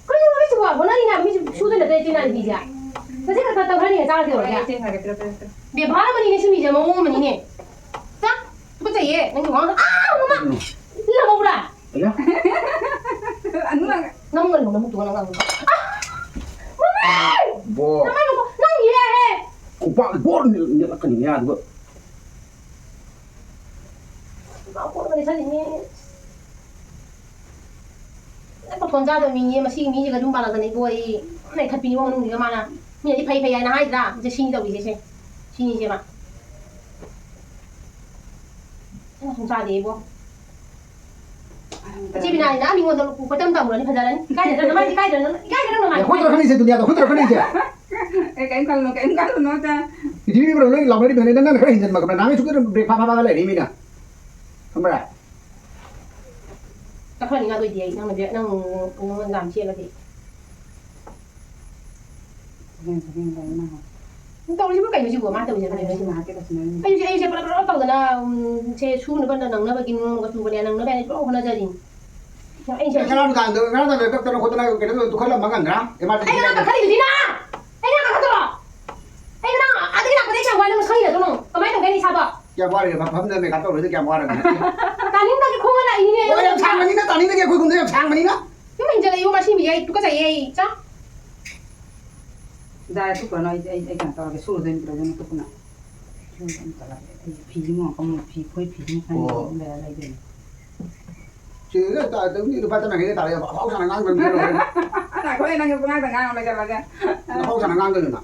ꯀꯩꯅꯣ ꯅꯣꯏꯁꯤꯕꯣ? ꯍꯣꯠꯅꯔꯤ ꯉꯥꯏꯕ ꯃꯤꯁꯨ ꯁꯨꯗ ꯅꯠꯇꯦ ꯏꯆꯦ ꯅꯥꯏ ꯐꯤꯁꯦ꯫ ꯉꯁꯤ ꯈꯔ ꯈꯔ ꯇꯧꯈ꯭ꯔꯅꯤ ꯆꯥꯔꯒꯦ ꯇꯧꯔꯒꯦ꯫ ꯍꯣꯏ, ꯏꯆꯦ ꯉꯥꯏꯔꯦ, ꯄꯤꯔꯣ, ꯄꯤꯔꯣ, ꯄꯤꯔꯣ꯫ ꯕꯦꯕꯥꯔ ꯑꯃꯅꯤꯅꯦ ꯁꯤ ꯃꯤꯁꯦ, ꯃꯑꯣꯡ ꯑꯃꯅꯤꯅꯦ꯫ ꯆꯥ, ꯇꯨꯀꯠꯆꯩꯌꯦ, ꯅꯪꯒꯤ ꯋꯥꯉꯥꯡ-, ꯑꯥ, ꯃꯃꯥ! ꯎꯝ꯫ ꯏꯜꯂ ꯉꯧꯕ꯭ꯔꯥ? ꯑꯌꯥ꯫ ꯑꯅꯨ ꯅꯪ ꯅꯪ ꯉꯧꯕ꯭ꯔꯥ? ꯅꯪ ꯉꯧꯕ꯭ꯔꯥ? ꯑꯥ! ꯃꯃꯥ! ꯕꯣ꯫ ꯅꯃꯥꯏ ꯃꯈꯣ-, ꯅꯪ ꯌꯦ ꯍꯦ! ꯈꯨꯄꯥꯛ ꯕꯣꯔ ꯅꯦꯠ-, ꯅꯦꯠꯂꯛꯀꯅꯤꯅꯦ ꯑꯗꯨꯒ꯫ ꯈꯨꯄꯥꯛ ꯕꯣꯔ ꯅꯦꯠꯁꯜꯂꯤꯅꯦ꯫ ꯃꯊꯣꯟ ꯆꯥꯗꯕ ꯃꯤꯅꯦ, ꯃꯁꯤꯒꯤ ꯃꯤꯁꯤꯒ ꯑꯗꯨꯝ ꯄꯥꯜꯂꯛꯇꯅ ꯏꯕꯣ, ꯑꯩ ꯅꯩꯊꯠꯄꯤꯅꯤꯉꯣ ꯃꯅꯨꯡꯁꯤꯒ ꯃꯥꯅ꯫ ꯃꯤꯅꯗꯤ ꯐꯩ ꯐꯩ ꯍꯥꯏꯅ ꯍꯥꯏꯗ꯭ꯔꯥ? ꯁꯦ ꯁꯤꯅꯤ ꯇꯧꯔꯤꯁꯦ, ꯁꯦ꯫ ꯁꯤꯅꯤꯁꯦ ꯃꯥ꯫ ꯑꯩꯅ ꯁꯨꯝ ꯆꯥꯗꯦ ꯏꯕꯣ꯫ ꯏꯆꯦ ꯕꯤꯅꯥꯅꯤꯅ ꯃꯤꯉꯣꯟꯗ ꯀꯣꯏꯇꯝ ꯇꯝꯃꯨꯔꯗꯤ ꯐꯖꯔꯅꯤ꯫ ꯏꯀꯥꯏꯖꯗ꯭ꯔꯥ ꯅꯃꯥꯏꯗꯤ, ꯏꯀꯥꯏꯖꯗ꯭ꯔꯥ ꯅꯪ? ꯏꯀꯥꯏꯖꯗ꯭ꯔꯥ ꯅꯪ ꯅꯃꯥꯏꯗꯤ? ꯑꯩꯈꯣꯏ ꯇꯧꯔꯛꯀꯅꯤꯁꯦ ꯗꯨꯅꯤꯌꯥꯗ, ꯑꯩꯈꯣꯏ ꯇꯧꯔꯛꯀꯅꯤꯁꯦ꯫ ꯑꯦ, ꯀꯩꯝ ꯈꯜꯂꯨꯅꯨ, ꯀꯩꯝ ꯈꯜꯂꯨꯅꯨ, ꯆꯥ꯫ ꯄ꯭ꯔꯤꯊꯤꯕꯤ ꯃꯤꯔꯣ ꯂꯣꯏ ꯂꯥꯎꯅꯔꯤꯕꯅꯦ, ꯅꯪꯅ ꯈꯔ ꯍꯦꯟꯖꯟꯕ ꯈꯪꯕ꯭ꯔꯥ? ꯅꯍꯥꯟꯒꯩ ꯁꯨꯛꯇ break ꯐꯥ ꯐꯥ ꯐꯥꯒ ꯂꯩꯔꯤ ꯃꯤꯅ꯫ ꯈꯪꯕ꯭ꯔꯥ? ꯆꯠꯈ꯭ꯔꯅꯤ ꯉꯥꯗꯣꯏꯗꯤ ꯑꯩ, ꯅꯪꯅ ꯕꯦ-, ꯅꯪ, ꯅꯪ ꯌꯥꯝ ꯆꯦꯜꯂꯗꯤ꯫ ꯍꯣꯔꯦꯟ ꯍꯣꯔꯦꯟ ꯇꯧꯔꯣ ꯅꯪ꯫ ꯅꯪ ꯇꯧꯔꯤꯁꯤꯕꯨ ꯀꯩꯅꯣ ꯁꯤꯕꯨ? ꯃꯥ ꯇꯧꯔꯤꯁꯦ ꯑꯩ ꯀꯩꯅꯣ? ꯉꯁꯤ ꯉꯥꯏꯍꯥꯛꯀꯤ ꯇꯧꯁꯤꯟꯅꯔꯤꯅꯤ꯫ ꯑꯩꯁꯦ, ꯑꯩꯁꯦ ꯄꯨꯂꯞ ꯄꯨꯂꯞ ꯇꯧꯗꯅ, ꯎꯝ, ꯁꯦ ꯁꯨꯅꯕ ꯅꯪꯅꯕꯒꯤ ꯃꯑꯣꯡꯒ ꯆꯨꯕꯅꯦ, ꯅꯪꯅꯕ ꯍꯥꯏꯅ ꯄꯨꯂꯞ ꯍꯣꯠꯅꯖꯔꯤꯅꯤ꯫ ꯑꯩꯁꯦ ꯉꯔꯥꯡ ꯅꯨꯡꯗꯥꯡꯗꯣ, ꯉꯔꯥꯡ ꯅꯨꯡꯗꯥꯡꯗꯣ ꯀꯞꯇꯅ ꯈꯣꯠꯇꯅ ꯀꯩꯅꯣ ꯇꯧ-, ꯇꯨꯈꯠꯂꯝꯕ ꯉꯝꯗ꯭ꯔꯥ? ꯑꯩ ꯉꯔꯥꯡ ꯀꯥꯈꯠꯂꯤꯗꯨꯗꯤ ꯅꯪ! ꯑꯩ ꯉꯔꯥꯡ ꯀꯥꯈꯠꯇ꯭ꯔꯣ? ꯑꯩ ꯉꯔꯥꯡ ꯑꯥꯗꯒꯤ ꯂꯥꯛꯄꯗ ꯑꯩ ꯀꯌꯥꯝ ꯋꯥꯏ ꯅꯪ ꯈꯪꯉꯤꯅ ꯑꯗꯨꯝ? ꯀꯃꯥꯏꯅ ꯇꯧꯒꯦ ꯑꯩ ꯏꯁꯥꯗꯣ? ꯀꯌꯥꯝ ꯋꯥꯔꯒꯦ? ꯐ-, ꯐꯝꯗꯅ ꯃꯦꯀꯞ ꯇꯧꯔꯣꯏꯗ ꯀꯌꯥꯝ ꯋꯥꯔꯒꯦ? ꯇꯥꯅꯤꯡꯗꯕꯒꯤ ꯈꯣꯡꯉ ꯂꯥꯛꯏꯅꯤꯅꯦ ꯑꯣ, ꯌꯥꯝ ꯁꯥꯡꯕꯅꯤꯅ, ꯇꯥꯅꯤꯡꯗꯕꯒꯤ ꯑꯩꯈꯣꯏ ꯀꯨꯝꯗ ꯌꯥꯝ ꯁꯥꯡꯕꯅꯤꯅ꯫ ꯌꯨꯝ ꯍꯦꯟꯖꯜꯂꯛꯏꯕꯣ ꯃꯁꯤ ꯃꯤ, ꯑꯩ ꯇꯨꯀꯠꯆꯩꯌꯦ ꯑꯩ꯫ ꯆꯥ꯫ ꯗꯥꯏ ꯇꯨꯞꯄꯅꯣ, ꯑꯩ, ꯑꯩ, ꯑꯩ ꯀꯩꯅꯣ ꯇꯧꯔꯒꯦ, ꯁꯨꯔꯨꯗꯣꯏꯅꯤ ꯇꯧꯔꯒꯦ ꯇꯨꯞꯄꯅ꯫ ꯁꯨꯔꯨꯗꯣꯏꯅꯤ ꯇꯧꯔꯒꯦ꯫ ꯑꯩ ꯐꯤꯁꯤ ꯑꯃꯨꯛ ꯑꯃꯨꯛ ꯐꯤ, ꯑꯩꯈꯣꯏ ꯐꯤꯁꯤ ꯑꯃꯨꯛ ꯑꯣ꯫ ꯂꯩꯔ ꯂꯩꯗꯣꯏꯅꯤ꯫ ꯁꯤꯗ ꯇꯥ-, ꯇꯥ-, ꯃꯤ ꯂꯨꯄꯥ ꯆꯥꯝ ꯌꯥꯡꯈꯩꯗ ꯇꯥꯔꯦ, ꯑꯐꯥꯎ ꯁꯥꯟꯅ ꯉꯥꯡꯗꯕꯅꯤ ꯀꯩꯅꯣ꯫ ꯉꯥꯏꯈꯣꯍꯦ, ꯅꯪꯁꯨ ꯄꯉꯥꯡꯗ ꯉꯥꯡꯉ ꯂꯩꯁꯜꯂꯒꯦ꯫ ꯑꯐꯥꯎ ꯁꯥꯟꯅ ꯉꯥꯡꯗꯕꯅꯤꯅ꯫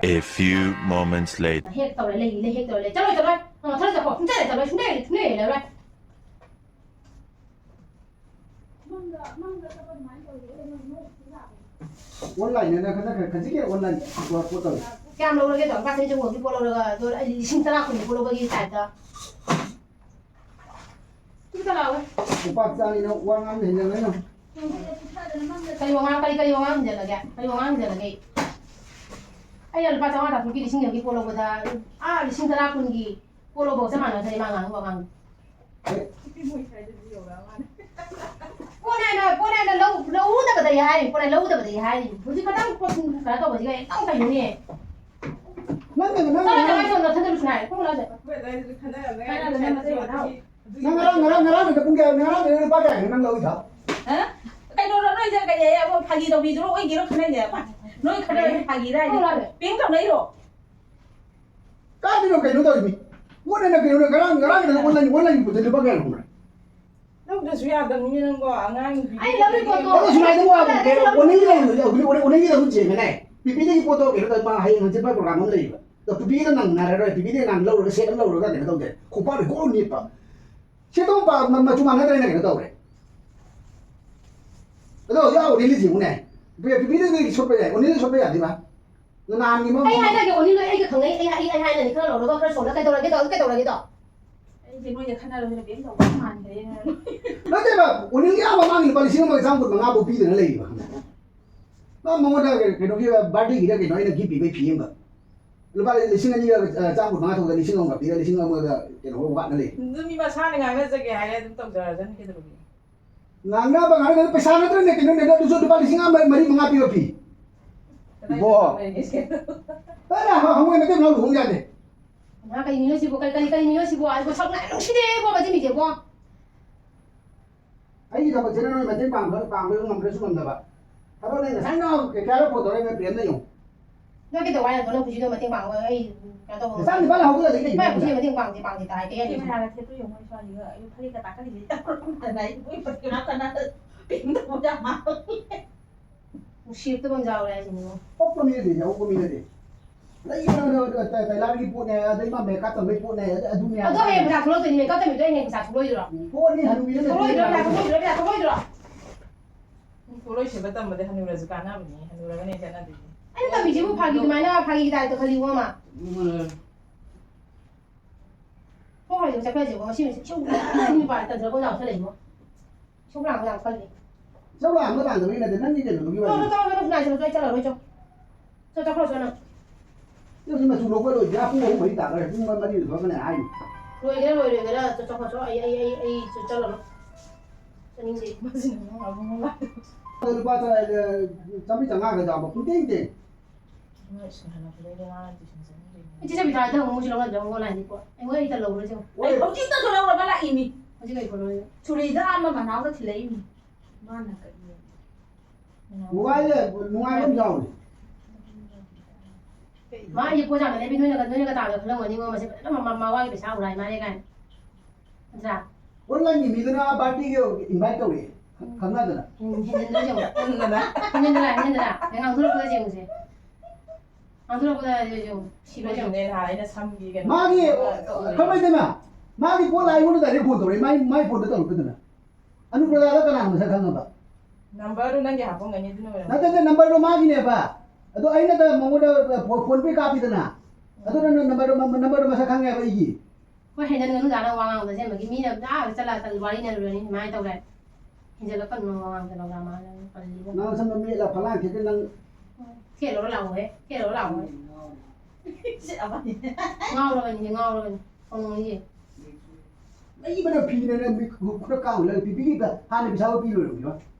A few moments later. ꯍꯦꯛ ꯇꯧꯔ ꯂꯩ, ꯂꯩ, ꯍꯦꯛ ꯇꯧꯔ ꯂꯩ꯫ ꯆꯠꯂꯣ, ꯆꯠꯂꯣ꯫ ꯑ, ꯊꯣꯔꯛꯑꯣ, ꯆꯠꯈꯣ꯫ ꯁꯨꯡꯆꯠ ꯆꯠꯂꯣꯏ, ꯁꯨꯡꯂꯩ, ꯁꯨꯡꯂꯩ ꯂꯩꯔꯔꯣꯏ꯫ Online ꯅ ꯈꯔ, ꯈꯔ, ꯈꯖꯤꯛ ꯈꯔ online ꯄꯣꯠ, ꯄꯣꯠ ꯇꯧꯏ꯫ ꯀꯌꯥꯝ ꯂꯧꯔꯒꯦ ꯑꯗꯣ? ꯂꯨꯄꯥ ꯆꯅꯤ ꯆꯍꯨꯝꯒꯤ ꯄꯣꯠ ꯂꯧꯔꯒ, ꯑꯗꯣ ꯑꯩ ꯂꯤꯁꯤꯡ ꯇꯔꯥ ꯀꯨꯟꯒꯤ ꯄꯣꯠ ꯂꯧꯕꯒꯤ type ꯇ꯫ ꯇꯨ ꯀꯅꯥ ꯂꯥꯛꯑꯣ? ꯅꯨꯄꯥ ꯆꯥꯅꯤꯅ ꯋꯥ ꯉꯥꯡꯕ ꯍꯦꯟꯖꯜꯂꯦ ꯅꯪ꯫ ꯀꯔꯤ ꯋꯥꯉꯥꯡ, ꯀꯔꯤ, ꯀꯔꯤ ꯋꯥꯉꯥꯡ ꯍꯦꯟꯖꯜꯂꯒꯦ? ꯀꯔꯤ ꯋꯥꯉꯥꯡ ꯍꯦꯟꯖꯜꯂꯒꯦ? ꯑꯩꯅ ꯂꯨꯄꯥ ꯆꯥꯝꯃꯉꯥ ꯆꯥꯇ꯭ꯔꯨꯛꯀꯤ ꯂꯤꯁꯤꯡ ꯌꯧꯒꯤ ꯄꯣꯠ ꯂꯧꯕꯗ, ꯑꯥ, ꯂꯤꯁꯤꯡ ꯇꯔꯥ ꯀꯨꯟꯒꯤ ꯄꯣꯠ ꯂꯧꯕꯒ ꯆꯞ ꯃꯥꯟꯅꯗ꯭ꯔꯦ ꯃꯥ ꯉꯥꯡꯕ ꯋꯥꯉꯥꯡ꯫ ꯄꯣꯠ ꯍꯥꯏꯅ, ꯄꯣꯠ ꯍꯥꯏꯅ ꯂꯧ-, ꯂꯧꯗꯕꯗꯒꯤ ꯍꯥꯏꯔꯤꯅꯤ, ꯄꯣꯠ ꯍꯥꯏꯅ ꯂꯧꯗꯕꯗꯒꯤ ꯍꯥꯏꯔꯤꯅꯤ꯫ ꯍꯧꯖꯤꯛ ꯈꯇꯪ ꯄꯣꯠ ꯀꯩꯅꯣ ꯇꯧꯕꯁꯤꯒ ꯍꯦꯛꯇ ꯀꯩꯅꯣꯅꯦ꯫ ꯅꯪ ꯀꯩꯅꯣ, ꯅꯪ ꯆꯠꯂꯣ, ꯉꯔꯥꯡ ꯆꯠꯂꯣ, ꯆꯠꯂꯣ, ꯅꯊꯟꯗ ꯂꯣꯏꯁꯤꯟꯅꯔꯦ꯫ ꯈꯣꯡꯎꯞ ꯂꯧꯔꯣ ꯆꯠꯂꯣ꯫ ꯅꯪ ꯉꯔꯥꯡ, ꯉꯔꯥꯡ, ꯉꯔꯥꯡ ꯅꯨꯃꯤꯠꯇ ꯄꯨꯡ ꯀꯌꯥ, ꯉꯔꯥꯡ ꯅꯨꯃꯤꯠꯇ ꯂꯨꯄꯥ ꯀꯌꯥꯅꯣ ꯅꯪ ꯂꯧꯔꯤꯗꯣ? ꯍꯥ? ꯀꯩꯅꯣꯔꯣ ꯅꯣꯏꯁꯦ ꯀꯩ, ꯑꯃ ꯐꯥꯒꯤ ꯇꯧꯕꯤꯗꯨꯔꯣ ꯑꯣꯏꯒꯤꯔꯣ ꯈꯟꯅꯩꯅꯦ꯫ ꯅꯣꯏ ꯈꯟꯅꯔꯗꯤ ꯐꯥꯒꯤꯔ ꯍꯥꯏꯁꯦ? ꯄꯤꯡ ꯇꯧꯅꯩꯔꯣ? ꯀꯥꯏꯗꯅꯣ ꯀꯩꯅꯣ ꯇꯧꯔꯤꯃꯤ? ꯄꯣꯠꯅꯦꯅ ꯀꯩꯅꯣꯅꯦ, ꯉꯔꯥꯡ, ꯉꯔꯥꯡꯒꯤꯗ online, online ꯄꯣꯠꯁꯦ ꯂꯨꯄꯥ ꯀꯌꯥꯅꯣ ꯈꯪꯕ꯭ꯔꯥ? ꯂꯧꯗ꯭ꯔꯁꯨ ꯌꯥꯗꯕꯅꯤꯅꯦ ꯅꯪꯕꯣ, ꯑꯉꯥꯡꯒꯤ ꯑꯩ ꯂꯧꯔꯤ ꯄꯣꯠꯇꯣ꯫ ꯑꯗꯣ ꯁꯨꯃꯥꯏꯅ ꯇꯧꯕ ꯌꯥꯕꯅꯦ, ꯑꯩ ꯂꯧꯔꯤ online ꯄꯣꯠꯇꯣ꯫ ꯂꯩꯕꯗꯨꯗꯤ, online, online ꯗ ꯑꯗꯨꯝ ꯆꯦꯟꯒꯅꯦ꯫ ꯄꯤꯄꯤꯗꯒꯤ ꯄꯣꯠꯇꯣ ꯀꯩꯅꯣ ꯇꯧ, ꯃꯥ ꯍꯌꯦꯡ ꯍꯪꯆꯤꯠ ꯃꯥ program ꯑꯃ ꯂꯩꯌꯦꯕ꯫ ꯑꯗꯣ ꯄꯤꯄꯤꯗ ꯅꯪꯅꯔꯔꯣꯏ, ꯄꯤꯄꯤꯗꯒꯤ ꯅꯪ ꯂꯧꯔꯒ set ꯑꯃ ꯂꯧꯔꯒ ꯀꯩꯅꯣ ꯇꯧꯗꯦ꯫ ꯈꯣꯡꯄꯥꯛꯅ ꯒꯣꯜ ꯅꯤꯛꯄ꯫ ꯁꯦꯠꯇꯣꯛꯄ ꯃ-, ꯃꯆꯨ ꯃꯥꯟꯅꯗ꯭ꯔꯦꯅ ꯀꯩꯅꯣ ꯇꯧꯔꯦ꯫ ꯑꯗꯣ ꯍꯧꯖꯤꯛ online ꯁꯦ ꯌꯦꯡꯉꯨꯅꯦ꯫ ꯄꯤ-, ꯄꯤꯄꯤꯗꯒꯤ ꯁꯣꯠꯄ ꯌꯥꯏ, online ꯁꯣꯠꯄ ꯌꯥꯗꯦꯕ꯫ ꯅꯍꯥꯟꯒꯤ ꯃ-, ꯑꯩ ꯍꯥꯏꯔꯒꯦ, ꯑꯣꯅꯤꯜꯗꯣ ꯑꯩꯒ ꯈꯪꯅꯩ, ꯑꯩ, ꯑꯩ, ꯑꯩ ꯍꯥꯏꯔꯅꯤ, ꯈꯔ ꯂꯧꯔꯒ ꯈꯔ ꯁꯣꯝꯗ ꯀꯩꯗꯧꯔꯒꯦ ꯇꯧ-, ꯀꯩꯗꯧꯔꯒꯦ ꯇꯧ? ꯑꯩꯁꯦ ꯅꯣꯏꯒ ꯈꯟꯅꯔꯕꯅꯤꯅ ꯀꯩꯝ ꯇꯧꯗꯧ ꯃꯥꯟꯗ꯭ꯔꯦꯅ꯫ ꯅꯠꯇꯦꯕ, ꯑꯣꯅꯤꯜꯒꯤ ꯑꯥ ꯃꯃꯥꯡꯒꯤ ꯂꯨꯄꯥ ꯂꯤꯁꯤꯡ ꯑꯃꯒ ꯆꯥꯝꯃ ꯀꯨꯟ ꯃꯉꯥ ꯐꯥꯎ ꯄꯤꯗꯅ ꯂꯩꯔꯤꯕ꯫ ꯃꯥ ꯃꯉꯣꯟꯗ ꯀꯩꯅꯣꯒꯤ birthday ꯒꯤꯗ ꯀꯩꯅꯣ ꯑꯩꯅ gift ꯄꯤꯕꯩ ꯐꯤ ꯑꯃꯈꯛ꯫ ꯂꯨꯄꯥ ꯂꯤꯁꯤꯡ ꯑꯅꯤꯒ, ꯑ, ꯆꯥꯝꯃ ꯀꯨꯟ ꯃꯉꯥ ꯊꯣꯛꯄꯗ ꯂꯤꯁꯤꯡ ꯑꯃꯒ ꯄꯤꯔ ꯂꯤꯁꯤꯡ ꯑꯃꯒ ꯀꯩꯅꯣ ꯋꯥꯠꯅ ꯂꯩ꯫ ꯑꯗꯨ ꯃꯤ ꯃꯁꯥꯅ ꯉꯥꯡꯅꯖꯒꯦ ꯍꯥꯏꯔꯦ ꯑꯗꯨꯝ ꯇꯧꯖꯔꯖꯅꯤ ꯀꯩꯗꯧꯔꯒꯦ꯫ ꯉꯥꯡꯅꯕ ꯉꯥꯡꯅꯗꯕ ꯄꯩꯁꯥ ꯅꯠꯇ꯭ꯔꯅꯦ ꯀꯩꯅꯣꯅꯦ, ꯑꯗꯨꯁꯨ ꯂꯨꯄꯥ ꯂꯤꯁꯤꯡ ꯑꯃ ꯃꯔꯤ ꯃꯉꯥ ꯄꯤꯕ ꯐꯤ꯫ ꯀꯗꯥꯏ ꯏꯕꯣ꯫ ꯆꯠꯇꯣꯏꯅꯣ? ꯑꯦ, ꯅ, ꯍ-, ꯍꯉꯣꯏ ꯃꯇꯩ ꯃꯅꯥꯎ ꯂꯨꯍꯣꯡ ꯌꯥꯗꯦ꯫ ꯃꯥ ꯀꯩ ꯃꯤꯅꯣ ꯁꯤꯕꯣ? ꯀꯩ, ꯀꯩ, ꯀꯩ ꯃꯤꯅꯣ ꯁꯤꯕꯣ? ꯑꯩꯕꯨ ꯁꯛ ꯂꯥꯏ ꯅꯨꯡꯁꯤꯗꯦꯕꯣ, ꯃꯁꯤ ꯃꯤꯁꯦꯕꯣ꯫ ꯑꯩꯒꯤ ꯊꯕꯛꯁꯤꯅ ꯅꯣꯏ ꯃꯇꯦꯡ ꯄꯥꯡꯕ, ꯄꯥꯡꯕ ꯉꯝꯗ꯭ꯔꯁꯨ ꯉꯝꯗꯕ꯫ ꯊꯕꯛ ꯂꯩ, ꯉꯁꯥꯏꯅ ꯀꯌꯥꯔꯛ phone ꯇꯧꯔꯛꯏ, ꯅꯣꯏ ꯄ꯭ꯔꯦꯝꯗ ꯌꯦꯡꯉꯨ꯫ ꯅꯣꯏ ꯀꯩꯗꯧ ꯍꯥꯏꯅꯣ? ꯅꯣꯏ ꯄꯨꯟꯁꯤꯗꯣ ꯃꯇꯦꯡ ꯄꯥꯡꯉꯣ, ꯑꯩ ꯀꯩꯅꯣ ꯇꯧꯕ ꯅꯆꯥ ꯅꯨꯄꯥ ꯂꯩꯍꯧꯗ꯭ꯔꯗꯤ ꯀꯩꯒꯤꯅꯣ ꯃꯥꯏ ꯅꯪꯅ? ꯄꯨꯟꯁꯤꯗꯣ ꯃꯇꯦꯡ ꯄꯥꯡꯗꯦ, ꯄꯥꯡꯗꯦ ꯇꯥꯏ, ꯀꯩ ꯍꯥꯏꯅꯣ? ꯀꯦꯃꯦꯔꯥꯒ ꯊꯦꯠꯇꯣ ꯌꯦꯡꯉꯣ, ꯁ꯭ꯋꯥꯏꯁꯤꯒ ꯑꯩ ꯐꯅꯦꯛꯀ ꯇꯥꯈꯠꯂꯤꯁꯦ꯫ ꯑꯗ ꯑꯩ ꯃꯣꯏ ꯄꯨꯟꯁꯤ ꯀꯅꯥ ꯀꯅꯥ ꯀꯩꯅꯣ ꯇꯧꯕ ꯌꯥꯝ ꯃꯥꯜꯂꯦ꯫ ꯅꯨꯡꯁꯤꯔꯛꯇꯕ ꯑꯃ ꯌꯥꯎꯔꯦ ꯍꯥꯏꯁꯤꯅꯤ꯫ ꯑꯣꯛꯄ ꯃꯤꯅꯗꯤ, ꯑꯣꯛꯄ ꯃꯤꯅꯗꯤ꯫ ꯂꯩꯕ ꯇꯥꯏꯂꯔꯒꯤ ꯄꯣꯠꯅꯦ, ꯑꯗꯩ ꯃꯥ ꯃꯦꯀꯞ ꯇꯝꯕꯩ ꯄꯣꯠꯅꯦ, ꯑꯗꯨꯅꯦ꯫ ꯑꯗꯣ ꯍꯌꯦꯡ ꯄꯩꯁꯥ ꯊꯣꯛꯂꯛꯇꯣꯏꯅꯤ, ꯃꯦꯀꯞ ꯇꯝꯃꯤꯗꯣ ꯑꯩ ꯍꯌꯦꯡ ꯄꯩꯁꯥ ꯊꯣꯛꯂꯛꯑꯣꯏꯗ꯭ꯔꯣ? ꯄꯣꯠꯅꯤ ꯍꯅꯨꯕꯤꯅ ꯊꯣꯛꯂꯛꯑꯣꯏꯗ꯭ꯔꯣ? ꯄꯩꯁꯥ ꯊꯣꯛꯂꯛꯑꯣꯏꯗ꯭ꯔꯣ? ꯄꯩꯁꯥ ꯊꯣꯛꯂꯛꯑꯣꯏꯗ꯭ꯔꯣ? ꯂꯣꯏ ꯁꯦꯕ ꯇꯝꯕꯗꯤ ꯍꯅꯨꯔꯁꯨ ꯀꯥꯟꯅꯕꯅꯤ, ꯍꯅꯨꯔꯒꯅ ꯍꯦꯟꯅ ꯀꯥꯟꯅꯗꯣꯏꯅꯤ꯫ ꯑꯩꯅ ꯇꯝꯃꯤꯁꯤꯕꯨ ꯐꯥꯒꯤ ꯑꯗꯨꯃꯥꯏꯅ ꯐꯥꯒꯤꯒꯤ ꯇꯥꯏꯞꯇ ꯈꯜꯂꯤꯕꯣ ꯑꯃ? ꯎꯝ꯫ ꯊꯣꯛꯈ꯭ꯔꯁꯦ, ꯆꯠꯈ꯭ꯔꯁꯦꯕꯣ, ꯉꯁꯤ ꯅꯨꯃꯤꯠꯁꯦ ꯏꯁꯧ ꯂꯥꯡꯕ ꯅꯨꯄꯥ ꯇꯟꯖꯕ ꯑꯣꯖꯥ ꯑꯃꯁꯨ ꯂꯩꯕꯣ꯫ ꯏꯁꯧ ꯂꯥꯡꯕ ꯌꯥꯝ ꯀꯜꯂꯤ꯫ ꯏꯁꯧ ꯂꯥꯡꯕ ꯂꯥꯡꯗꯕꯒꯤ ꯅꯠꯇꯦ, ꯅꯪꯒꯤ ꯀꯩꯅꯣꯗꯨꯒꯤ ꯆꯣ, ꯆꯣ, ꯋꯥꯔꯤꯅꯤ꯫ ꯆꯣ, ꯅꯪ ꯈꯨꯟꯅꯥꯏ ꯆꯠꯂꯣ, ꯆꯣ, ꯑꯩ ꯆꯠꯂꯔꯣꯏ, ꯆꯣ꯫ ꯆꯣ, ꯆꯠꯈ꯭ꯔꯣ, ꯆꯣ, ꯅꯪ꯫ ꯅꯪꯁꯤ ꯃꯆꯨ ꯂꯧꯕ ꯂꯣꯏꯗ꯭ꯔꯥ? ꯄꯨꯡ ꯑꯍꯨꯝ ꯃꯔꯤ ꯇꯥꯈ꯭ꯔꯦ, ꯄꯨꯡ ꯃꯔꯤꯗ ꯊꯣꯛꯂꯛꯀꯅꯤ ꯍꯥꯏꯅꯤ꯫ ꯂꯣꯏꯒꯦꯔꯥ ꯂꯣꯏꯔꯣꯏꯒꯦꯔꯥ ꯆꯠ-, ꯆꯠꯈ꯭ꯔꯣ, ꯆꯠꯈ꯭ꯔꯣ꯫ ꯑꯩ, ꯑꯩ, ꯑꯩ, ꯑꯩ ꯆꯠ-, ꯆꯠꯂꯔꯣꯏ꯫ ꯆꯠꯅꯤꯡꯗꯦ꯫ ꯃꯁꯤꯅ ꯃꯔꯣꯜ ꯑꯃ ꯂꯨꯄꯥ ꯆ-, ꯆꯥꯝꯃꯔꯤ ꯆꯥꯝꯃꯉꯥꯒ ꯌꯥꯎꯕ ꯄꯨꯡꯇꯦꯡ ꯇꯦꯡ꯫ ꯃꯣꯏ ꯁ꯭ꯀꯨꯜ ꯍꯜꯂꯛꯄꯗꯩꯗꯤ ꯃꯥꯅ tuition ꯆꯠꯅꯤꯡꯗꯦ꯫ ꯏꯆꯦ ꯁꯕꯤꯇꯥꯗ ꯑꯃꯨꯛ ꯁꯤ ꯂꯧꯅꯗ꯭ꯔꯣ online ꯅꯤꯀꯣ? ꯑꯩꯉꯣꯟꯗ ꯏꯇ ꯂꯧꯔꯁꯦ꯫ ꯑꯩ ꯍꯧꯖꯤꯛꯇꯁꯨ ꯂꯧꯔꯕ ꯂꯥꯛꯏꯅꯤ꯫ ꯍꯧꯖꯤꯛ ꯀꯩ ꯄꯣꯠꯅꯣ? ꯁꯨꯔꯤꯗ ꯑꯃ ꯃꯅꯥꯎꯗ ꯊꯤꯜꯂꯛꯏꯅꯤ꯫ ꯃꯥꯅ ꯀꯛꯏ꯫ ꯃꯣꯕꯥꯏꯜꯁꯦ ꯅꯨꯡꯉꯥꯏꯕ ꯑꯃ ꯌꯥꯎꯔꯤ꯫ ꯃꯥ ꯑꯩꯁꯦ ꯄꯣꯠ ꯌꯥꯝꯅ ꯂꯩꯕꯤ ꯅꯣꯏꯅꯒ, ꯅꯣꯏꯅꯒ ꯇꯥꯕꯗ ꯈꯜꯂꯝꯒꯅꯤꯉꯣ꯫ ꯃꯁꯤ ꯐꯖꯅ ꯃꯃꯥ ꯃꯋꯥꯒꯤ ꯄꯩꯁꯥ ꯎꯔꯥꯏ ꯃꯥꯅꯦ ꯀꯥꯏꯅ꯫ ꯅꯠꯇ꯭ꯔꯥ? Online ꯒꯤ ꯃꯤꯗꯨꯅ ꯑꯥ party ꯒꯤ invite ꯇꯧꯔꯛꯑꯦ꯫ ꯈꯪꯅꯗꯅ꯫ ꯎꯝ, ꯍꯦꯟꯖꯤꯟꯗ꯭ꯔꯣ ꯌꯦꯡꯉꯣ꯫ ꯈꯪꯅꯗꯅ꯫ ꯍꯦꯟꯖꯤꯟꯗ꯭ꯔꯥ, ꯍꯦꯟꯖꯤꯟꯗ꯭ꯔꯥ? ꯉꯥꯡꯊꯣꯔꯛꯄꯗ ꯌꯦꯡꯉꯨꯁꯦ꯫ ꯉꯥꯡꯊꯣꯔꯛꯄꯗ ꯌꯦꯡꯉꯨ꯫ ꯁꯤꯕ꯭ꯔꯥ ꯌꯦꯡꯉꯨ꯫ ꯑꯩꯈꯣꯏꯁꯨꯅꯦ ꯅꯍꯥꯟ ꯑꯩꯅ ꯁꯝꯒꯦ ꯀꯩꯅꯣ ꯃꯥꯒꯤ, ꯇꯧꯔꯦ꯫ ꯈꯪꯕ꯭ꯔꯩꯗꯅ? ꯃꯥꯒꯤ ꯄꯣꯠ ꯂꯥꯛꯑ ꯑꯩꯉꯣꯟꯗ direct phone ꯇꯧꯔꯛꯑꯦ꯫ ꯃꯥꯏ, ꯃꯥꯏ phone ꯗ ꯇꯧꯔꯛꯇꯗꯅ꯫ ꯑꯅꯨꯄ꯭ꯔꯖꯥꯗ ꯀꯅꯥꯅꯣ ꯃꯁꯛ ꯈꯪꯉꯕ? Number ꯗꯨ ꯅꯪꯒꯤ ꯍꯥꯞꯄꯝꯒꯅꯤ, ꯑꯗꯨꯅ ꯑꯣꯏꯔꯝꯒꯅꯤ꯫ ꯅꯠꯇꯦ, ꯅꯠꯇꯦ, number ꯗꯣ ꯃꯥꯒꯤꯅꯦꯕ꯫ ꯑꯗꯣ ꯑꯩꯅ ꯇ-, ꯃꯉꯣꯟꯗ ꯐꯣ-, PhonePe ꯀꯥꯞꯄꯤꯗꯅ꯫ ꯑꯗꯨꯅ ꯅꯪ number ꯗꯣ, number ꯗꯣ ꯃꯁꯛ ꯈꯪꯉꯦꯕ ꯑꯩꯒꯤ꯫ ꯍꯣꯏ, ꯍꯦꯟꯖꯟꯒꯅꯨ ꯗꯥ, ꯅꯪ ꯋꯥ ꯉꯥꯡꯕꯗ ꯑꯁꯦꯡꯕꯒꯤ ꯃꯤꯅ ꯑꯥ ꯆꯠꯂ ꯆꯠꯂ ꯋꯥꯔꯤ ꯅꯔꯨꯔꯅꯤ, ꯑꯗꯨꯃꯥꯏꯅ ꯇꯧꯔꯦ꯫ ꯍꯦꯟꯖꯜꯂꯛꯀꯅꯨ, ꯅꯪ ꯋꯥ ꯉꯥꯡꯕꯗ ꯂꯧꯗ ꯃꯥꯜꯂꯦ, ꯅꯪ ꯄꯜꯂꯤꯕ꯫ ꯅꯪ ꯁꯝꯗꯣ ꯃꯦꯠꯂ ꯐꯂꯥꯡ ꯊꯦꯠꯇ ꯅꯪ꯫ ꯊꯦꯠꯂꯨꯔꯣ ꯂꯥꯛꯑꯣꯍꯦ, ꯊꯦꯠꯂꯨꯔꯣ ꯂꯥꯛꯑꯣꯍꯦ꯫ ꯁꯤ ꯑꯃꯅꯤ꯫ ꯉꯥꯎꯔꯕꯅꯤ, ꯉꯥꯎꯔꯕꯅꯤ꯫ ꯈꯣꯡꯉꯣꯏꯁꯦ꯫ ꯂꯩꯕꯅ ꯐꯤꯅ ꯅꯪ ꯃꯤ ꯈꯨ-, ꯈꯨꯗꯛ ꯀꯥꯡ ꯂꯩ, ꯄꯤꯕꯤꯒꯤꯕ ꯍꯥꯟꯅ ꯄꯩꯁꯥ ꯄꯤ ꯂꯣꯏꯔꯕꯅꯤꯕ꯫